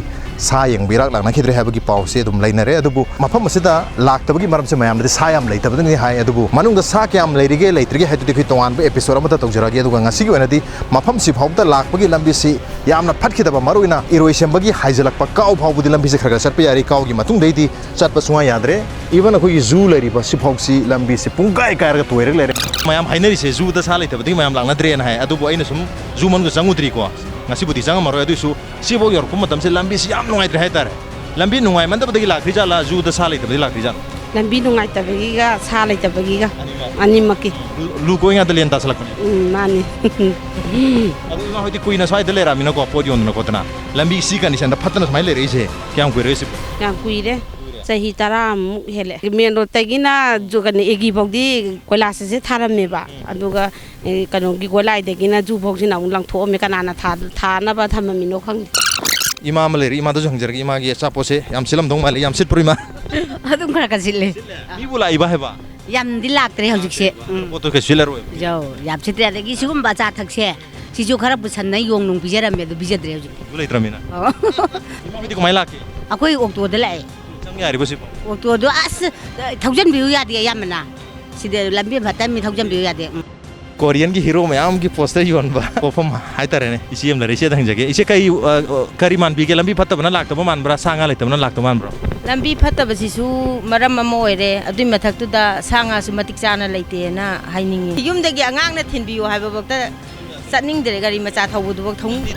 ꯁꯥ ꯌꯦꯡꯕ ꯏꯔꯥꯛ ꯂꯥꯛꯅꯈꯤꯗ꯭ꯔꯦ ꯍꯥꯏꯕꯒꯤ ꯄꯥꯎꯁꯦ ꯑꯗꯨꯝ ꯂꯩꯅꯔꯦ꯫ ꯑꯗꯨꯕꯨ ꯃꯐꯝ ꯑꯁꯤꯗ ꯂꯥꯛꯇꯕꯒꯤ ꯃꯔꯝꯁꯦ ꯃꯌꯥꯝꯅꯗꯤ ꯁꯥ ꯌꯥꯝ ꯂꯩꯇꯕꯗꯅꯤ ꯍꯥꯏ꯫ ꯑꯗꯨꯕꯨ ꯃꯅꯨꯡꯗ ꯁꯥ ꯀꯌꯥꯝ ꯂꯩꯔꯤꯒꯦ, ꯂꯩꯇ꯭ꯔꯤꯒꯦ ꯍꯥꯏꯗꯨꯗꯤ ꯑꯩꯈꯣꯏ ꯇꯣꯉꯥꯟꯕ ꯑꯦꯄꯤꯁꯣꯗ ꯑꯃꯗ ꯇꯧꯖꯔꯛꯑꯒꯦ꯫ ꯑꯗꯨꯒ ꯉꯁꯤꯒꯤ ꯑꯣꯏꯅꯗꯤ ꯃꯐꯝꯁꯤ ꯐꯥꯎꯕꯗ ꯂꯥꯛꯄꯒꯤ ꯂꯝꯕꯤꯁꯤ ꯌꯥꯝꯅ ꯐꯠꯈꯤꯗꯕ, ꯃꯔꯨꯑꯣꯏꯅ ꯏꯔꯣꯏꯁꯦꯝꯕꯒꯤ ꯍꯥꯏꯖꯤꯜꯂꯛꯄ ꯀꯥꯎ ꯐꯥꯎꯕꯗꯤ ꯂꯝꯕꯤꯁꯦ ꯈꯔ ꯈꯔ ꯆꯠꯄ ꯌꯥꯔꯤ, ꯀꯥꯎꯒꯤ ꯃꯇꯨꯡꯗꯩꯗꯤ ꯆꯠꯄ ꯁꯨꯡꯌꯥ ꯌꯥꯗ꯭ꯔꯦ꯫ Even ꯑꯩꯈꯣꯏꯒꯤ ꯖꯨ ꯂꯩꯔꯤꯕ ꯁꯤꯐꯥꯎꯁꯤ ꯂꯝꯕꯤꯁꯤ ꯄꯨꯡꯀꯥꯏ ꯀꯥꯏꯔꯒ ꯇꯣꯏꯔꯒ ꯂꯩꯔꯦ꯫ ꯃꯌꯥꯝ ꯍꯥꯏꯅꯔꯤꯁꯦ ꯖꯨꯗ ꯁꯥ ꯂꯩꯇꯕꯗꯒꯤ ꯃꯌꯥꯝ ꯂꯥꯛꯅꯗ꯭ꯔꯦꯅ ꯍꯥꯏ, ꯑꯗꯨꯕꯨ ꯑꯩꯅ ꯁꯨꯝ ꯖꯨ ꯃꯅꯨꯡꯗ ꯆꯪꯉꯨꯗ꯭ꯔꯤꯀꯣ, ꯉꯁꯤꯕꯨꯗꯤ ꯆꯪꯉꯝꯃꯔꯣꯏ, ꯑꯗꯨꯏꯁꯨ ꯁꯤꯐꯥꯎ ꯌꯧꯔꯛꯄ ꯃꯇꯝꯁꯦ ꯂꯝꯕꯤꯁꯤ ꯌꯥꯝ ꯅꯨꯡꯉꯥꯏꯇ꯭ꯔꯦ ꯍꯥꯏꯇꯥꯔꯦ꯫ ꯂꯝꯕꯤ ꯅꯨꯡꯉꯥꯏꯃꯟꯗꯕꯗꯒꯤ ꯂꯥꯛꯇ꯭ꯔꯤꯖꯥꯠꯂꯥ, ꯖꯨꯗ ꯁꯥ ꯂꯩꯇꯕꯗꯒꯤ ꯂꯥꯛꯇ꯭ꯔꯤꯖꯥꯠꯂꯥ? ꯂꯝꯕꯤ ꯅꯨꯡꯉꯥꯏꯇꯕꯒꯤꯒ ꯁꯥ ꯂꯩꯇꯕꯒꯤꯒ ꯑꯅꯤꯃꯛ꯫ ꯑꯅꯤꯃꯛꯀꯤ꯫ ꯂꯨ-, ꯂꯨ ꯀꯣꯏꯉꯩꯗ ꯂꯦꯟ ꯇꯥꯁꯜꯂꯛꯄꯅꯦ꯫ ꯎꯝ, ꯃꯥꯅꯤ꯫ ꯑꯗꯣ ꯏꯃꯥ ꯍꯣꯏꯗꯤ ꯀꯨꯏꯅ ꯁ꯭ꯋꯥꯏꯗ ꯂꯩꯔꯛꯑꯃꯤꯅꯀꯣ, ꯄꯣꯠ ꯌꯣꯟꯗꯅ ꯈꯣꯠꯇꯅ, ꯂꯝꯕꯤ ꯁꯤ ꯀꯟꯗꯤꯁꯟꯗ ꯐꯠꯇꯅ ꯁꯨꯃꯥꯏꯅ ꯂꯩꯔꯛꯏꯁꯦ ꯀꯌꯥꯝ ꯀꯨꯏꯔꯒꯦ ꯁꯤꯕꯨ? ꯌꯥꯝ ꯀꯨꯏꯔꯦ꯫ ꯆꯍꯤ ꯇꯔꯥꯃꯨꯛ ꯍꯦꯜꯂꯦ꯫ ꯃꯦꯟ ꯔꯣꯗꯇꯒꯤꯅ ꯖꯨ-, ꯀꯩꯅꯣ, ꯑꯦꯒꯤ ꯐꯥꯎꯗꯤ ꯀꯣꯏꯂꯥꯁꯁꯦ ꯊꯥꯔꯝꯃꯦꯕ꯫ ꯑꯗꯨꯒ, ꯑꯦ, ꯀꯩꯅꯣꯒꯤ ꯒꯣꯂꯥꯏꯗꯒꯤꯅ ꯖꯨ ꯐꯥꯎꯁꯤꯅ ꯑꯃꯨꯛ ꯂꯪꯊꯣꯛꯑꯝꯃꯦ꯫ ꯀꯅꯥꯅ ꯊꯥ-, ꯊꯥꯅꯕ ꯊꯝꯃꯝꯃꯤꯅꯣ ꯈꯪꯗꯦ꯫ ꯏꯃꯥ ꯑꯃ ꯂꯩꯔꯦ, ꯏꯃꯥꯗꯁꯨ ꯍꯪꯖꯔꯒꯦ꯫ ꯏꯃꯥꯒꯤ ꯑꯆꯥꯄꯣꯠꯁꯦ ꯌꯥꯝ ꯁꯤꯠꯂꯝꯗꯧ ꯃꯥꯜꯂꯦ, ꯌꯥꯝ ꯁꯤꯠꯄ꯭ꯔꯣ ꯏꯃꯥ? ꯑꯗꯨꯝ ꯈꯔ ꯈꯔ ꯁꯤꯠꯂꯦ꯫ ꯃꯤꯕꯨ ꯂꯥꯛꯏꯕ ꯍꯥꯏꯕ? ꯌꯥꯝꯗꯤ ꯂꯥꯛꯇ꯭ꯔꯦ ꯍꯧꯖꯤꯛꯁꯦ꯫ ꯎꯝ꯫ ꯄꯣꯠꯇꯣ ꯀꯩꯁꯨ ꯁꯤꯠꯂꯔꯣꯏ꯫ ꯌꯥꯎ, ꯌꯥꯝ ꯁꯤꯠꯇ꯭ꯔꯦ꯫ ꯑꯗꯒꯤ ꯁꯤꯒꯨꯝꯕ ꯑꯆꯥ ꯑꯊꯛꯁꯦ, ꯁꯤꯁꯨ ꯈꯔ ꯄꯨꯁꯟꯅ ꯌꯣꯡ ꯅꯨꯡ ꯄꯤꯖꯔꯝꯃꯦ, ꯑꯗꯨ ꯄꯤꯖꯗ꯭ꯔꯦ ꯍꯧꯖꯤꯛꯇꯤ꯫ ꯑꯗꯨ ꯂꯩꯇ꯭ꯔꯃꯤꯅ꯫ ꯑꯣ꯫ ꯏꯃꯥ ꯍꯣꯏꯗꯤ ꯀꯃꯥꯏꯅ ꯂꯥꯛꯀꯦ? ꯑꯩꯈꯣꯏ ꯑꯣꯛꯇꯣꯗ ꯂꯥꯛꯑꯦ꯫ ꯆꯪ ꯌꯥꯔꯤꯕꯣ ꯁꯤꯕꯣ? ꯑꯣꯛꯇꯣꯗꯣ ꯑꯁ, ꯊꯧꯖꯟꯕꯤꯌꯨ ꯌꯥꯗꯦ ꯑꯌꯥꯝꯕꯅ꯫ ꯁꯤꯗ ꯂꯝꯕꯤ ꯐꯠꯇꯕꯅꯤ, ꯊꯧꯖꯟꯕꯤꯌꯨ ꯌꯥꯗꯦ꯫ ꯎꯝ꯫ ꯀꯣꯔꯤꯌꯟꯒꯤ ꯍꯤꯔꯣ ꯃꯌꯥꯝꯒꯤ ꯄꯣꯁꯇꯔ ꯌꯣꯟꯕ ꯄꯣꯠꯐꯝ ꯍꯥꯏꯇꯥꯔꯦꯅꯦ꯫ ꯏꯆꯦ ꯑꯃ ꯂꯩꯔꯦ, ꯏꯆꯦꯗ ꯍꯪꯖꯒꯦ꯫ ꯏꯆꯦ, ꯀꯔꯤ, ꯑ, ꯑ, ꯀꯔꯤ ꯃꯥꯟꯕꯤꯒꯦ? ꯂꯝꯕꯤ ꯐꯠꯇꯕꯅ ꯂꯥꯛꯇꯕ ꯃꯥꯟꯕ꯭ꯔꯥ, ꯁꯥ ꯉꯥ ꯂꯩꯇꯕꯅ ꯂꯥꯛꯇꯕ ꯃꯥꯟꯕ꯭ꯔꯥ? ꯂꯝꯕꯤ ꯐꯠꯇꯕꯁꯤꯁꯨ ꯃꯔꯝ ꯑꯃ ꯑꯣꯏꯔꯦ, ꯑꯗꯨꯏ ꯃꯊꯛꯇꯨꯗ ꯁꯥ ꯉꯥꯁꯨ ꯃꯇꯤꯛ ꯆꯥꯅ ꯂꯩꯇꯦꯅ ꯍꯥꯏꯅꯤꯡꯉꯤ꯫ ꯌꯨꯝꯗꯒꯤ ꯑꯉꯥꯡꯅ ꯊꯤꯟꯕꯤꯌꯨ ꯍꯥꯏꯕꯐꯥꯎꯗ ꯆꯠꯅꯤꯡꯗ꯭ꯔꯦ, ꯒꯥꯔꯤ ꯃꯆꯥ ꯊꯧꯕꯗꯨꯐꯥꯎ ꯊꯧꯅꯤꯡꯗ꯭ꯔꯦ꯫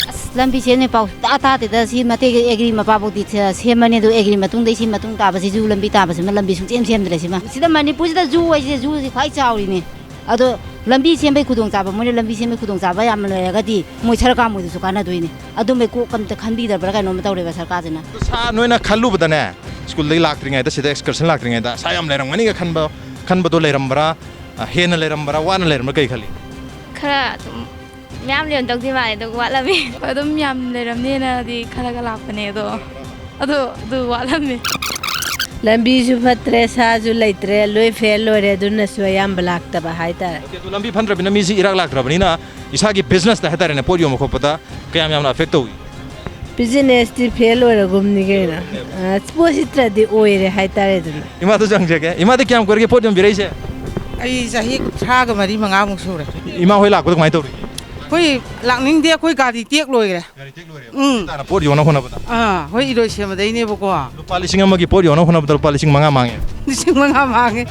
ꯑꯁ, ꯂꯝꯕꯤ ꯁꯦꯝꯅꯤ ꯄꯥꯎ ꯁꯨꯡꯇꯥ ꯇꯥꯗꯦꯗ꯫ ꯁꯤ ꯃꯇꯦꯛ ꯑꯦꯒ꯭ꯔꯤ ꯃꯄꯥꯐꯥꯎꯗꯤ ꯁꯦ-, ꯁꯦꯝꯃꯅꯤ, ꯑꯗꯨ ꯑꯦꯒ꯭ꯔꯤ ꯃꯇꯨꯡꯗꯩ ꯁꯤ ꯃꯇꯨꯡ ꯇꯥꯕꯁꯤꯁꯨ ꯂꯝꯕꯤ ꯇꯥꯕꯁꯤꯃ ꯂꯝꯕꯤ ꯁꯨꯡꯁꯦꯝ ꯁꯦꯝꯗ꯭ꯔꯦ ꯁꯤꯃ꯫ ꯁꯤꯗ ꯃꯅꯤꯄꯨꯔꯁꯤꯗ ꯖꯨ ꯍꯥꯏꯁꯦ, ꯖꯨꯁꯤ ꯈ꯭ꯋꯥꯏ ꯆꯥꯎꯔꯤꯅꯤ꯫ ꯑꯗꯣ ꯂꯝꯕꯤ ꯁꯦꯝꯕꯩ ꯈꯨꯗꯣꯡꯆꯥꯕ, ꯃꯣꯏꯅ ꯂꯝꯕꯤ ꯁꯦꯝꯕꯩ ꯈꯨꯗꯣꯡꯆꯥꯕ ꯌꯥꯝꯅ ꯂꯩꯔꯒꯗꯤ ꯃꯣꯏ ꯁꯔꯀꯥꯔ ꯃꯣꯏꯗꯁꯨ ꯀꯥꯟꯅꯗꯣꯏꯅꯤ꯫ ꯑꯗꯨꯝꯕꯩ ꯀꯣꯛ ꯑꯝꯇ ꯈꯟꯕꯤꯗꯕ꯭ꯔꯥ ꯀꯩꯅꯣꯝꯃ ꯇꯧꯔꯦꯕ ꯁꯔꯀꯥꯔꯁꯤꯅ꯫ ꯁꯥ ꯅꯣꯏꯅ ꯈꯜꯂꯨꯕꯗꯅꯦ, ꯁ꯭ꯀꯨꯜꯗꯒꯤ ꯂꯥꯛꯇ꯭ꯔꯤꯉꯩꯗ, ꯁꯤꯗ ꯑꯦꯛꯁꯀꯔꯁꯟ ꯂꯥꯛꯇ꯭ꯔꯤꯉꯩꯗ ꯁꯥ ꯌꯥꯝ ꯂꯩꯔꯝꯒꯅꯤꯒ ꯈꯟꯕ, ꯈꯟꯕꯗꯣ ꯂꯩꯔꯝꯕ꯭ꯔꯥ? ꯑ, ꯍꯦꯟꯅ ꯂꯩꯔꯝꯕ꯭ꯔꯥ, ꯋꯥꯅ ꯂꯩꯔꯝꯕ꯭ꯔꯥ, ꯀꯩ ꯈꯜꯂꯤ? ꯈꯔ ꯑꯗꯨꯝ ꯃꯌꯥꯝ ꯂꯩꯔꯝꯗꯧꯗꯤ ꯃꯥꯜꯂꯦ, ꯑꯗꯨꯒ ꯋꯥꯠꯂꯝꯃꯤ꯫ ꯑꯗꯨꯝ ꯌꯥꯝ ꯂꯩꯔꯝꯅꯦꯅꯗꯤ ꯈꯜꯂꯒ ꯂꯥꯛꯄꯅꯦ, ꯑꯗꯣ, ꯑꯗꯣ ꯑꯗꯨ ꯋꯥꯠꯂꯝꯃꯤ꯫ ꯂꯝꯕꯤꯁꯨ ꯐꯠꯇ꯭ꯔꯦ, ꯁꯥꯁꯨ ꯂꯩꯇ꯭ꯔꯦ, ꯂꯣꯏ ꯐꯦꯜ ꯑꯣꯏꯔꯦ, ꯑꯗꯨꯅꯁꯨ ꯑꯌꯥꯝꯕ ꯂꯥꯛꯇꯕ ꯍꯥꯏꯇꯥꯔꯦ꯫ ꯑꯣꯀꯦ, ꯑꯗꯣ ꯂꯝꯕꯤ ꯐꯠꯇ꯭ꯔꯕꯅꯤꯅ ꯃꯤꯁꯤ ꯏꯔꯥꯛ ꯂꯥꯛꯇ꯭ꯔꯕꯅꯤꯅ ꯏꯁꯥꯒꯤ ꯕꯤꯖꯤꯅꯦꯁꯇ ꯍꯥꯏꯇꯥꯔꯦꯅꯦ, ꯄꯣꯠ ꯌꯣꯟꯕ ꯈꯣꯠꯄꯗ ꯀꯌꯥꯝ ꯌꯥꯝꯅ ꯑꯦꯐꯦꯛ ꯇꯧꯏ? ꯕꯤꯖꯤꯅꯦꯁꯇꯤ ꯐꯦꯜ ꯑꯣꯏꯔꯒꯨꯝꯅꯤ ꯀꯩꯅꯣ꯫ ꯑ, ꯄꯣꯠ ꯁꯤꯠꯇ꯭ꯔꯗꯤ ꯑꯣꯏꯔꯦ ꯍꯥꯏꯇꯥꯔꯦꯗꯅ꯫ ꯏꯃꯥꯗꯁꯨ ꯍꯪꯖꯒꯦ꯫ ꯏꯃꯥꯗꯤ ꯀꯌꯥꯝ ꯀꯨꯏꯔꯒꯦ ꯄꯣꯠ ꯌꯣꯟꯕꯤꯔꯛꯏꯁꯦ? ꯑꯩ ꯆꯍꯤ ꯀꯨꯟꯊ꯭ꯔꯥꯒ ꯃꯔꯤ ꯃꯉꯥꯃꯨꯛ ꯁꯨꯔꯦ꯫ ꯏꯃꯥ ꯍꯣꯏ ꯂꯥꯛꯄꯗ ꯀꯃꯥꯏꯅ ꯇꯧꯔꯤ? ꯑꯩꯈꯣꯏ ꯂꯥꯛꯅꯤꯡꯗꯦ, ꯑꯩꯈꯣꯏ ꯒꯥꯔꯤ ꯇꯦꯛ ꯂꯣꯏꯈ꯭ꯔꯦ꯫ ꯒꯥꯔꯤ ꯇꯦꯛ ꯂꯣꯏꯔꯦꯕ? ꯎꯝ꯫ ꯇꯥꯅ ꯄꯣꯠ ꯌꯣꯟꯅ ꯍꯣꯠꯅꯕꯗ? ꯑꯥ, ꯍꯣꯏ, ꯏꯔꯣꯏ ꯁꯦꯝꯕꯗꯩꯅꯦꯕꯀꯣ꯫ ꯂꯨꯄꯥ ꯂꯤꯁꯤꯡ ꯑꯃꯒꯤ ꯄꯣꯠ ꯌꯣꯟꯅ ꯍꯣꯠꯅꯕꯗ ꯂꯨꯄꯥ ꯂꯤꯁꯤꯡ ꯃꯉꯥ ꯃꯥꯡꯉꯦ꯫ ꯂꯤꯁꯤꯡ ꯃꯉꯥ ꯃꯥꯡꯉꯦ꯫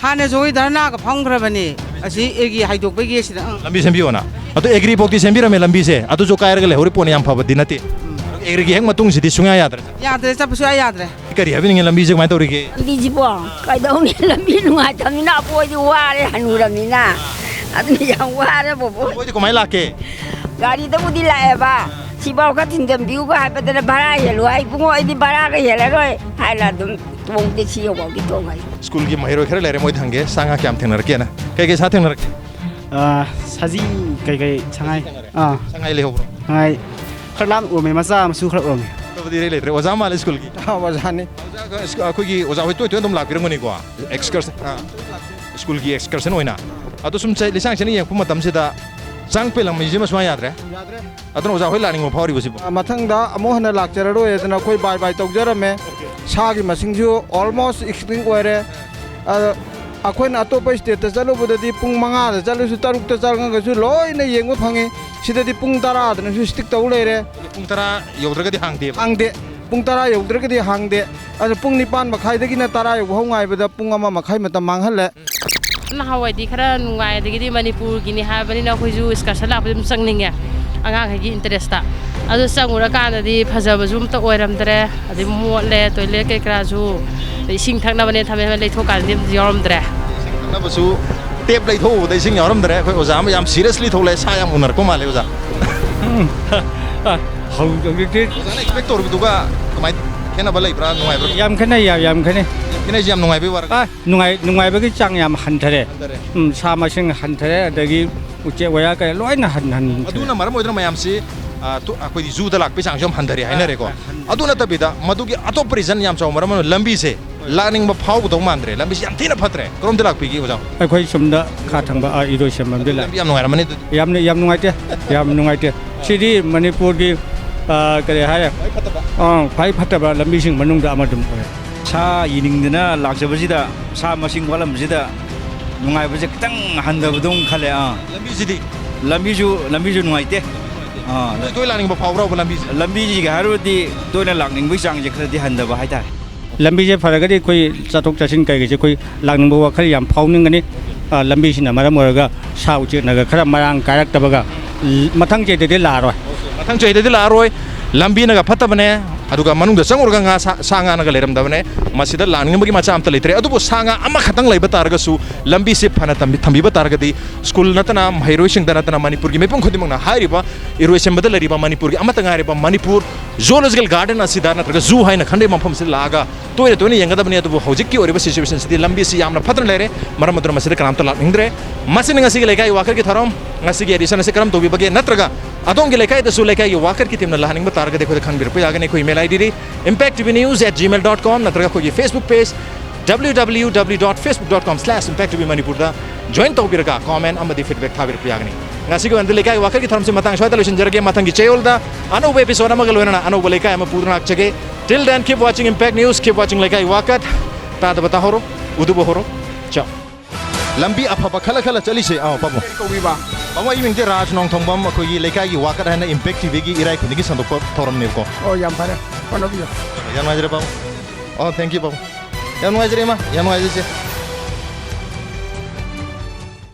ꯍꯥꯟꯅꯁꯨ ꯑꯩꯈꯣꯏ ꯙꯔꯅꯥꯒ ꯐꯝꯈ꯭ꯔꯕꯅꯦ, ꯑꯁꯤ ꯑꯦꯒꯤ ꯍꯥꯏꯗꯣꯛꯄꯒꯤ ꯑꯁꯤꯗ꯫ ꯑꯪ꯫ ꯂꯝꯕꯤ ꯁꯦꯝꯕꯤꯌꯣꯅ꯫ ꯑꯗꯣ ꯑꯦꯒ꯭ꯔꯤ ꯐꯥꯎꯗꯤ ꯁꯦꯝꯕꯤꯔꯝꯃꯦ ꯂꯝꯕꯤꯁꯦ, ꯑꯗꯨꯁꯨ ꯀꯥꯏꯔꯒ ꯂꯩꯍꯧꯔꯤ ꯄꯣꯠꯅꯤ, ꯌꯥꯝ ꯐꯕꯗꯤ ꯅꯠꯇꯦ꯫ ꯑꯦꯒ꯭ꯔꯤꯒꯤ ꯍꯦꯛ ꯃꯇꯨꯡꯁꯤꯗꯤ ꯁꯨꯡꯌꯥ ꯌꯥꯗ꯭ꯔꯦ꯫ ꯌꯥꯗ꯭ꯔꯦ, ꯆꯠꯄ ꯁꯨꯡꯌꯥ ꯌꯥꯗ꯭ꯔꯦ꯫ ꯀꯔꯤ ꯍꯥꯏꯕꯤꯅꯤꯡꯉꯦ, ꯂꯝꯕꯤꯁꯦ ꯀꯃꯥꯏꯅ ꯇꯧꯔꯤꯒꯦ? ꯂꯝꯕꯤꯁꯤꯕꯣ ꯀꯩꯗꯧꯅꯤ? ꯂꯝꯕꯤ ꯅꯨꯡꯉꯥꯏꯇꯕꯅꯤꯅ ꯑꯩꯈꯣꯏꯗꯤ ꯋꯥꯔꯦ, ꯍꯅꯨꯔꯕꯅꯤꯅ꯫ ꯑꯗꯨꯅ ꯌꯥꯝ ꯋꯥꯔꯦ, ꯕꯣꯕꯣ꯫ ꯃꯣꯏꯗꯤ ꯀꯃꯥꯏꯅ ꯂꯥꯛꯀꯦ? ꯒꯥꯔꯤꯗꯕꯨꯗꯤ ꯂꯥꯛꯑꯦꯕ, ꯁꯤꯐꯥꯎ ꯈꯔ ꯊꯤꯟꯖꯟꯕꯤꯌꯨꯒ ꯍꯥꯏꯕꯗꯅ ꯚꯔꯥ ꯍꯦꯜꯂꯨ ꯍꯥꯏ꯫ "ꯏꯕꯨꯡꯉꯣ, ꯑꯩꯗꯤ ꯚꯔꯥꯒ ꯍꯦꯜꯂꯔꯣꯏ" ꯍꯥꯏꯅ ꯑꯗꯨꯝ ꯇꯣꯡꯗꯦ, ꯁꯤ ꯌꯧꯐꯥꯎꯗꯤ ꯇꯣꯡꯉꯦ꯫ ꯁ꯭ꯀꯨꯜꯒꯤ ꯃꯍꯩꯔꯣꯏ ꯈꯔ ꯂꯩꯔꯦ, ꯃꯣꯏꯗ ꯍꯪꯒꯦ, ꯁꯥ ꯉꯥ ꯀꯌꯥꯝ ꯊꯦꯡꯅꯔꯛꯀꯦꯅ꯫ ꯀꯩꯀꯩ ꯁꯥ ꯊꯦꯡꯅꯔꯛꯀꯦ? ꯑꯥ, ꯁꯖꯤ ꯀꯩꯀꯩ, ꯁꯉꯥꯏ꯫ ꯑꯥ꯫ ꯁꯉꯥꯏ ꯂꯩꯍꯧꯕ꯭ꯔꯣ? ꯁꯉꯥꯏ ꯈꯔ ꯂꯥꯞꯅ ꯎꯔꯝꯃꯦ, ꯃꯆꯥ ꯃꯁꯨ ꯈꯔ ꯎꯔꯝꯃꯦ꯫ ꯑꯇꯣꯞꯄꯗꯤ ꯏꯔꯩ ꯂꯩꯇ꯭ꯔꯦ꯫ ꯑꯣꯖꯥ ꯃꯥꯜꯂꯦ ꯁ꯭ꯀꯨꯜꯒꯤ꯫ ꯑꯥ, ꯑꯣꯖꯥꯅꯤ꯫ ꯑꯣꯖꯥ, ꯑꯩꯈꯣꯏꯒꯤ ꯑꯣꯖꯥ ꯍꯣꯏ ꯇꯣꯏ ꯇꯣꯏꯅ ꯑꯗꯨꯝ ꯂꯥꯛꯄꯤꯔꯝꯒꯅꯤꯀꯣ? ꯑꯦꯛꯁꯀꯔꯁꯟ, ꯑꯥ, ꯁ꯭ꯀꯨꯜꯒꯤ ꯑꯦꯛꯁꯀꯔꯁꯟ ꯑꯣꯏꯅ꯫ ꯑꯗꯣ ꯁꯨꯝ ꯆ-, ꯂꯤꯁꯥꯡ ꯁꯤꯠꯅ ꯌꯦꯡꯉꯛꯄ ꯃꯇꯝꯁꯤꯗ ꯆꯥꯡ ꯄꯦꯜꯂꯝꯃꯤꯁꯤꯃ ꯁꯨꯡꯌꯥ ꯌꯥꯗ꯭ꯔꯦ꯫ ꯌꯥꯗ꯭ꯔꯦ꯫ ꯑꯗꯨꯅ ꯑꯣꯖꯥ ꯍꯣꯏ ꯂꯥꯛꯅꯤꯡꯕ ꯐꯥꯎꯔꯤꯕ ꯁꯤꯕꯨ? ꯑ, ꯃꯊꯪꯗ ꯑꯃꯨꯛ ꯍꯟꯅ ꯂꯥꯛꯆꯔꯔꯣꯏ ꯑꯗꯨꯅ ꯑꯩꯈꯣꯏ ꯕꯥꯏ ꯕꯥꯏ ꯇꯧꯖꯔꯝꯃꯦ꯫ ꯁꯥꯒꯤ ꯃꯁꯤꯡꯁꯨ almost extinct ꯑꯣꯏꯔꯦ꯫ ꯑ, ꯑꯩꯈꯣꯏꯅ ꯑꯇꯣꯞꯄ ꯁ꯭ꯇꯦꯠꯇ ꯆꯠꯂꯨꯕꯗꯗꯤ ꯄꯨꯡ ꯃꯉꯥꯗ ꯆꯠꯂꯁꯨ ꯇꯔꯨꯛꯇ ꯆꯪꯉꯒꯁꯨ ꯂꯣꯏꯅ ꯌꯦꯡꯕ ꯐꯪꯉꯤ꯫ ꯁꯤꯗꯗꯤ ꯄꯨꯡ ꯇꯔꯥꯗꯅꯁꯨ ꯁ꯭ꯇꯤꯛ ꯇꯧ ꯂꯩꯔꯦ꯫ ꯄꯨꯡ ꯇꯔꯥ ꯌꯧꯗ꯭ꯔꯒꯗꯤ ꯍꯥꯡꯗꯦꯕ? ꯍꯥꯡꯗꯦ꯫ ꯄꯨꯡ ꯇꯔꯥ ꯌꯧꯗ꯭ꯔꯒꯗꯤ ꯍꯥꯡꯗꯦ꯫ ꯑꯗꯨ ꯄꯨꯡ ꯅꯤꯄꯥꯟ ꯃꯈꯥꯏꯗꯒꯤꯅ ꯇꯔꯥ ꯌꯧꯕ ꯍꯧ ꯉꯥꯏꯕꯗ ꯄꯨꯡ ꯑꯃ ꯃꯈꯥꯏ ꯃꯇꯝ ꯃꯥꯡꯍꯜꯂꯦ꯫ ꯅꯍꯥꯟꯋꯥꯏꯗꯤ ꯈꯔ ꯅꯨꯡꯉꯥꯏ, ꯑꯗꯒꯤꯗꯤ ꯃꯅꯤꯄꯨꯔꯒꯤꯅꯤ ꯍꯥꯏꯕꯅꯤꯅ ꯑꯩꯈꯣꯏꯁꯨ excursion ꯂꯥꯛꯄꯗꯤ ꯑꯗꯨꯝ ꯆꯪꯅꯤꯡꯉꯦ, ꯑꯉꯥꯡꯈꯩꯒꯤ interest꯫ ꯑꯗꯨ ꯆꯪꯉꯨꯔꯀꯥꯟꯗꯗꯤ ꯐꯖꯕꯁꯨ ꯑꯝꯇ ꯑꯣꯏꯔꯝꯗ꯭ꯔꯦ, ꯑꯗꯩ ꯃꯣꯠꯂꯦ, toilet ꯀꯩꯀꯔꯥꯁꯨ, ꯑꯗꯩ ꯏꯁꯤꯡ ꯊꯛꯅꯕꯅꯦ ꯊꯝꯃꯦ, ꯂꯩꯊꯣꯛꯀꯥꯟꯗꯗꯤ ꯑꯝꯇ ꯌꯥꯎꯔꯝꯗ꯭ꯔꯦ꯫ ꯏꯁꯤꯡ ꯊꯛꯅꯕꯁꯨ tap ꯂꯩꯊꯣꯛꯎꯕꯗ ꯏꯁꯤꯡ ꯌꯥꯎꯔꯝꯗ꯭ꯔꯦ꯫ ꯑꯩꯈꯣꯏ ꯑꯣꯖꯥ ꯑꯃ ꯌꯥꯝ seriously ꯊꯣꯛꯂꯛꯑꯦ, ꯁꯥ ꯌꯥꯝ ꯎꯅꯔꯛꯄ ꯃꯥꯜꯂꯦ ꯑꯣꯖꯥ꯫ ꯎꯝ, ꯑ, ꯍꯧꯖꯤꯛꯇꯤ ꯑꯣꯖꯥꯅ expect ꯇꯧꯔꯤꯕꯗꯨꯒ ꯀꯃꯥꯏ ꯈꯦꯠꯅꯕ ꯂꯩꯕ꯭ꯔꯥ, ꯅꯨꯡꯉꯥꯏꯕ꯭ꯔꯥ? ꯌꯥꯝ ꯈꯦꯠꯅꯩ, ꯌꯥꯝ, ꯌꯥꯝ ꯈꯦꯠꯅꯩ꯫ ꯈꯦꯠꯅꯩꯁꯦ ꯌꯥꯝ ꯅꯨꯡꯉꯥꯏꯕꯩ ꯋꯥꯔ- ꯑ, ꯅꯨꯡꯉꯥꯏ-, ꯅꯨꯡꯉꯥꯏꯕꯒꯤ ꯆꯥꯡ ꯌꯥꯝ ꯍꯟꯊꯔꯦ꯫ ꯍꯟꯊꯔꯦ꯫ ꯎꯝ, ꯁꯥ ꯃꯁꯤꯡ ꯍꯟꯊꯔꯦ, ꯑꯗꯒꯤ ꯎꯆꯦꯛ ꯋꯥꯌꯥ ꯀꯌꯥ ꯂꯣꯏꯅ ꯍꯟ-, ꯍꯟꯊꯔꯦ꯫ ꯑꯗꯨꯅ ꯃꯔꯝ ꯑꯣꯏꯗꯨꯅ ꯃꯌꯥꯝꯁꯤ, ꯑ, ꯇꯨ-, ꯑꯩꯈꯣꯏꯗꯤ ꯖꯨꯗ ꯂꯥꯛꯄꯒꯤ ꯆꯥꯡꯁꯨ ꯌꯥꯝ ꯍꯟꯊꯔꯦ ꯍꯥꯏꯅꯔꯦꯀꯣ꯫ ꯑ, ꯍꯟ- ꯑꯗꯨ ꯅꯠꯇꯕꯤꯗ ꯃꯗꯨꯒꯤ ꯑꯇꯣꯞꯄ reason ꯌꯥꯝ ꯆꯥꯎꯕ ꯃꯔꯝ ꯑꯃꯅ ꯂꯝꯕꯤꯁꯦ ꯍꯣꯏ꯫ ꯂꯥꯛꯅꯤꯡꯕ ꯐꯥꯎꯒꯗꯧ ꯃꯥꯟꯗ꯭ꯔꯦ, ꯂꯝꯕꯤꯁꯦ ꯌꯥꯝ ꯊꯤꯅ ꯐꯠꯇ꯭ꯔꯦ꯫ ꯀꯔꯣꯝꯗ ꯂꯥꯛꯄꯤꯒꯦ ꯑꯣꯖꯥ? ꯑꯩꯈꯣꯏ ꯁꯣꯝꯗ ꯈꯥ ꯊꯪꯕ, ꯑ, ꯏꯔꯣꯏꯁꯦꯝꯕꯝꯗ ꯂꯥꯛꯑꯦ꯫ ꯂꯝꯕꯤ ꯌꯥꯝ ꯅꯨꯡꯉꯥꯏꯔꯝꯃꯅꯤ ꯑꯗꯨꯗꯤ꯫ ꯌꯥꯝꯅ, ꯌꯥꯝ ꯅꯨꯡꯉꯥꯏꯇꯦ, ꯌꯥꯝ ꯅꯨꯡꯉꯥꯏꯇꯦ꯫ ꯁꯤꯗꯤ ꯃꯅꯤꯄꯨꯔꯒꯤ, ꯑ, ꯀꯔꯤ ꯍꯥꯏꯔꯦ? ꯈ꯭ꯋꯥꯏ ꯐꯠꯇꯕ꯫ ꯑ, ꯈ꯭ꯋꯥꯏ ꯐꯠꯇꯕ ꯂꯝꯕꯤꯁꯤꯡ ꯃꯅꯨꯡꯗ ꯑꯃ ꯑꯗꯨꯝ ꯑꯣꯏꯔꯦ꯫ ꯁꯥ ꯌꯦꯡꯅꯤꯡꯗꯅ ꯂꯥꯛꯆꯕꯁꯤꯗ, ꯁꯥ ꯃꯁꯤꯡ ꯋꯥꯠꯂꯝꯕꯁꯤꯗ ꯅꯨꯡꯉꯥꯏꯕꯁꯦ ꯈꯤꯇꯪ ꯍꯟꯊꯕꯗꯧ ꯈꯜꯂꯦ꯫ ꯑꯥ, ꯂꯝꯕꯤꯁꯤꯗꯤ? ꯂꯝꯕꯤꯁꯨ, ꯂꯝꯕꯤꯁꯨ ꯅꯨꯡꯉꯥꯏꯇꯦ꯫ ꯑꯥ, ꯅꯣꯏ ꯇꯣꯏ ꯂꯥꯛꯅꯤꯡꯕ ꯐꯥꯎꯕ꯭ꯔꯕ ꯂꯝꯕꯤꯁꯦ? ꯂꯝꯕꯤꯁꯤꯒꯤ ꯍꯥꯏꯔꯨꯔꯗꯤ ꯇꯣꯏꯅ ꯂꯥꯛꯅꯤꯡꯕꯒꯤ ꯆꯥꯡꯁꯦ ꯈꯔꯗꯤ ꯍꯟꯊꯕ ꯍꯥꯏꯇꯥꯔꯦ꯫ ꯂꯝꯕꯤꯁꯦ ꯐꯔꯒꯗꯤ ꯑꯩꯈꯣꯏ ꯆꯠꯊꯣꯛ ꯆꯠꯁꯤꯟ ꯀꯩꯀꯩꯁꯦ ꯑꯩꯈꯣꯏ ꯂꯥꯛꯅꯤꯡꯕ ꯋꯥꯈꯜ ꯌꯥꯝ ꯐꯥꯎꯅꯤꯡꯒꯅꯤ꯫ ꯑ, ꯂꯝꯕꯤꯁꯤꯅ ꯃꯔꯝ ꯑꯣꯏꯔꯒ ꯁꯥ ꯎꯆꯦꯛꯅꯒ ꯈꯔ ꯃꯔꯥꯡ ꯀꯥꯏꯔꯛꯇꯕꯒ, ꯂ-, ꯃꯊꯪ ꯆꯍꯤꯗꯗꯤ ꯂꯥꯛꯑꯔꯣꯏ꯫ ꯃꯊꯪ ꯆꯍꯤꯗꯗꯤ ꯂꯥꯛꯑꯔꯣꯏ꯫ ꯂꯝꯕꯤꯅꯒ ꯐꯠꯇꯕꯅꯦ, ꯑꯗꯨꯒ ꯃꯅꯨꯡꯗ ꯆꯪꯉꯨꯔꯒ ꯉꯥ ꯁꯥ, ꯁꯥ ꯉꯥꯅꯒ ꯂꯩꯔꯝꯗꯕꯅꯦ꯫ ꯃꯁꯤꯗ ꯂꯥꯛꯅꯤꯡꯕꯒꯤ ꯃꯆꯥ ꯑꯝꯇ ꯂꯩꯇ꯭ꯔꯦ꯫ ꯑꯗꯨꯕꯨ ꯁꯥ ꯉꯥ ꯑꯃꯈꯛꯇꯪ ꯂꯩꯕ ꯇꯥꯔꯒꯁꯨ ꯂꯝꯕꯤꯁꯦ ꯐꯅ ꯊꯝꯕꯤ-, ꯊꯝꯕꯤꯕ ꯇꯥꯔꯒꯗꯤ ꯁ꯭ꯀꯨꯜ ꯅꯠꯇꯅ, ꯃꯍꯩꯔꯣꯏꯁꯤꯡꯗ ꯅꯠꯇꯅ, ꯃꯅꯤꯄꯨꯔꯒꯤ ꯃꯤꯄꯨꯝ ꯈꯨꯗꯤꯡꯃꯛꯅ ꯍꯥꯏꯔꯤꯕ ꯏꯔꯣꯏꯁꯦꯝꯕꯗ ꯂꯩꯔꯤꯕ ꯃꯅꯤꯄꯨꯔꯒꯤ ꯑꯃꯠꯇ ꯉꯥꯏꯔꯤꯕ ꯃꯅꯤꯄꯨꯔ ꯖꯨꯑꯣꯂꯣꯖꯤꯀꯦꯜ ꯒꯥꯔꯗꯦꯟ ꯑꯁꯤꯗ ꯅꯠꯇ꯭ꯔꯒ ꯖꯨ ꯍꯥꯏꯅ ꯈꯪꯅꯩ ꯃꯐꯝꯁꯤꯗ ꯂꯥꯛꯑꯒ ꯇꯣꯏꯅ ꯇꯣꯏꯅ ꯌꯦꯡꯒꯗꯕꯅꯤ꯫ ꯑꯗꯨꯕꯨ ꯍꯧꯖꯤꯛꯀꯤ ꯑꯣꯏꯔꯤꯕ ꯁꯤꯆꯨꯋꯦꯁꯟꯁꯤꯗꯤ ꯂꯝꯕꯤꯁꯤ ꯌꯥꯝꯅ ꯐꯠꯇꯅ ꯂꯩꯔꯦ꯫ ꯃꯔꯝ ꯑꯗꯨꯅ ꯃꯁꯤꯗ ꯀꯅꯥꯝꯇ ꯂꯥꯛꯅꯤꯡꯗ꯭ꯔꯦ꯫ ꯃꯁꯤꯅ ꯉꯁꯤꯒꯤ ꯂꯩꯀꯥꯏꯒꯤ ꯋꯥꯀꯔꯒꯤ ꯊꯧꯔꯝ, ꯉꯁꯤꯒꯤ ꯑꯦꯗꯤꯁꯟ ꯑꯁꯤ ꯀꯔꯝ ꯇꯧꯕꯤꯕꯒꯦ? ꯅꯠꯇ꯭ꯔꯒ ꯑꯗꯣꯝꯒꯤ ꯂꯩꯀꯥꯏꯗꯁꯨ ꯂꯩꯀꯥꯏꯒꯤ ꯋꯥꯀꯔꯒꯤ ꯇꯤꯝꯅ ꯂꯥꯛꯍꯟꯅꯤꯡꯕ ꯇꯥꯔꯒꯗꯤ ꯑꯩꯈꯣꯏꯗ ꯈꯪꯕꯤꯔꯛꯄ ꯌꯥꯒꯅꯤ꯫ ꯑꯩꯈꯣꯏ email ID D impact T V news at gmail dot com ꯅꯠꯇ꯭ꯔꯒ ꯑꯩꯈꯣꯏꯒꯤ Facebook page W W W dot facebook dot com slash impact T V Manipur ꯗ join ꯇꯧꯕꯤꯔꯒ comment ꯑꯃꯗꯤ feedback ꯊꯥꯕꯤꯔꯛꯄ ꯌꯥꯒꯅꯤ꯫ ꯉꯁꯤꯒꯤ ꯑꯣꯏꯅꯗꯤ ꯂꯩꯀꯥꯏꯒꯤ ꯋꯥꯀꯔꯒꯤ ꯊꯧꯔꯝꯁꯤ ꯃꯇꯥꯡ ꯁ꯭ꯋꯥꯏꯗ ꯂꯣꯏꯁꯤꯟꯖꯔꯒꯦ꯫ ꯃꯊꯪꯒꯤ ꯆꯌꯣꯜꯗ ꯑꯅꯧꯕ episode ꯑꯃꯒ ꯂꯣꯏꯅꯅ ꯑꯅꯧꯕ ꯂꯩꯀꯥꯏ ꯑꯃ ꯄꯨꯗꯨꯅ ꯂꯥꯛꯆꯒꯦ꯫ Till then, keep watching Impact News, keep watching ꯂꯩꯀꯥꯏ ꯋꯥꯀꯠ꯫ ꯇꯥꯗꯕ ꯇꯥꯍꯧꯔꯣ, ꯎꯗꯕ ꯍꯧꯔꯣ꯫ ꯆꯥꯎ꯫ ꯂꯝꯕꯤ ꯑꯐꯕ ꯈꯜꯂ ꯈꯜꯂ ꯆꯠꯂꯤꯁꯦ꯫ ꯑꯥ, ꯄꯥꯕꯨꯡ꯫ ꯀꯔꯤ ꯀꯧꯕꯤꯕ? ꯄꯥꯕꯨꯡ, ꯑꯩ ꯃꯤꯡꯁꯦ ꯔꯥꯖ ꯅꯣꯡꯊꯣꯡꯕꯝ, ꯑꯩꯈꯣꯏꯒꯤ ꯂꯩꯀꯥꯏꯒꯤ ꯋꯥꯀꯠ ꯍꯥꯏꯅ Impact T V ꯒꯤ ꯏꯔꯥꯏ ꯈꯨꯗꯤꯡꯒꯤ ꯁꯟꯗꯣꯛꯄ ꯊꯧꯔꯝꯅꯦꯕꯀꯣ꯫ ꯑꯣ, ꯌꯥꯝ ꯐꯔꯦ꯫ ꯍꯣꯠꯅꯕꯤꯌꯨ꯫ ꯌꯥꯝ ꯅꯨꯡꯉꯥꯏꯖꯔꯦ, ꯄꯥꯕꯨꯡ꯫ ꯑꯣ, thank you, ꯄꯥꯕꯨꯡ꯫ ꯌꯥꯝ ꯅꯨꯡꯉꯥꯏꯖꯔꯦ, ꯏꯃꯥ꯫ ꯌꯥꯝ ꯅꯨꯡꯉꯥꯏꯖꯔꯦ, ꯏꯆꯦ꯫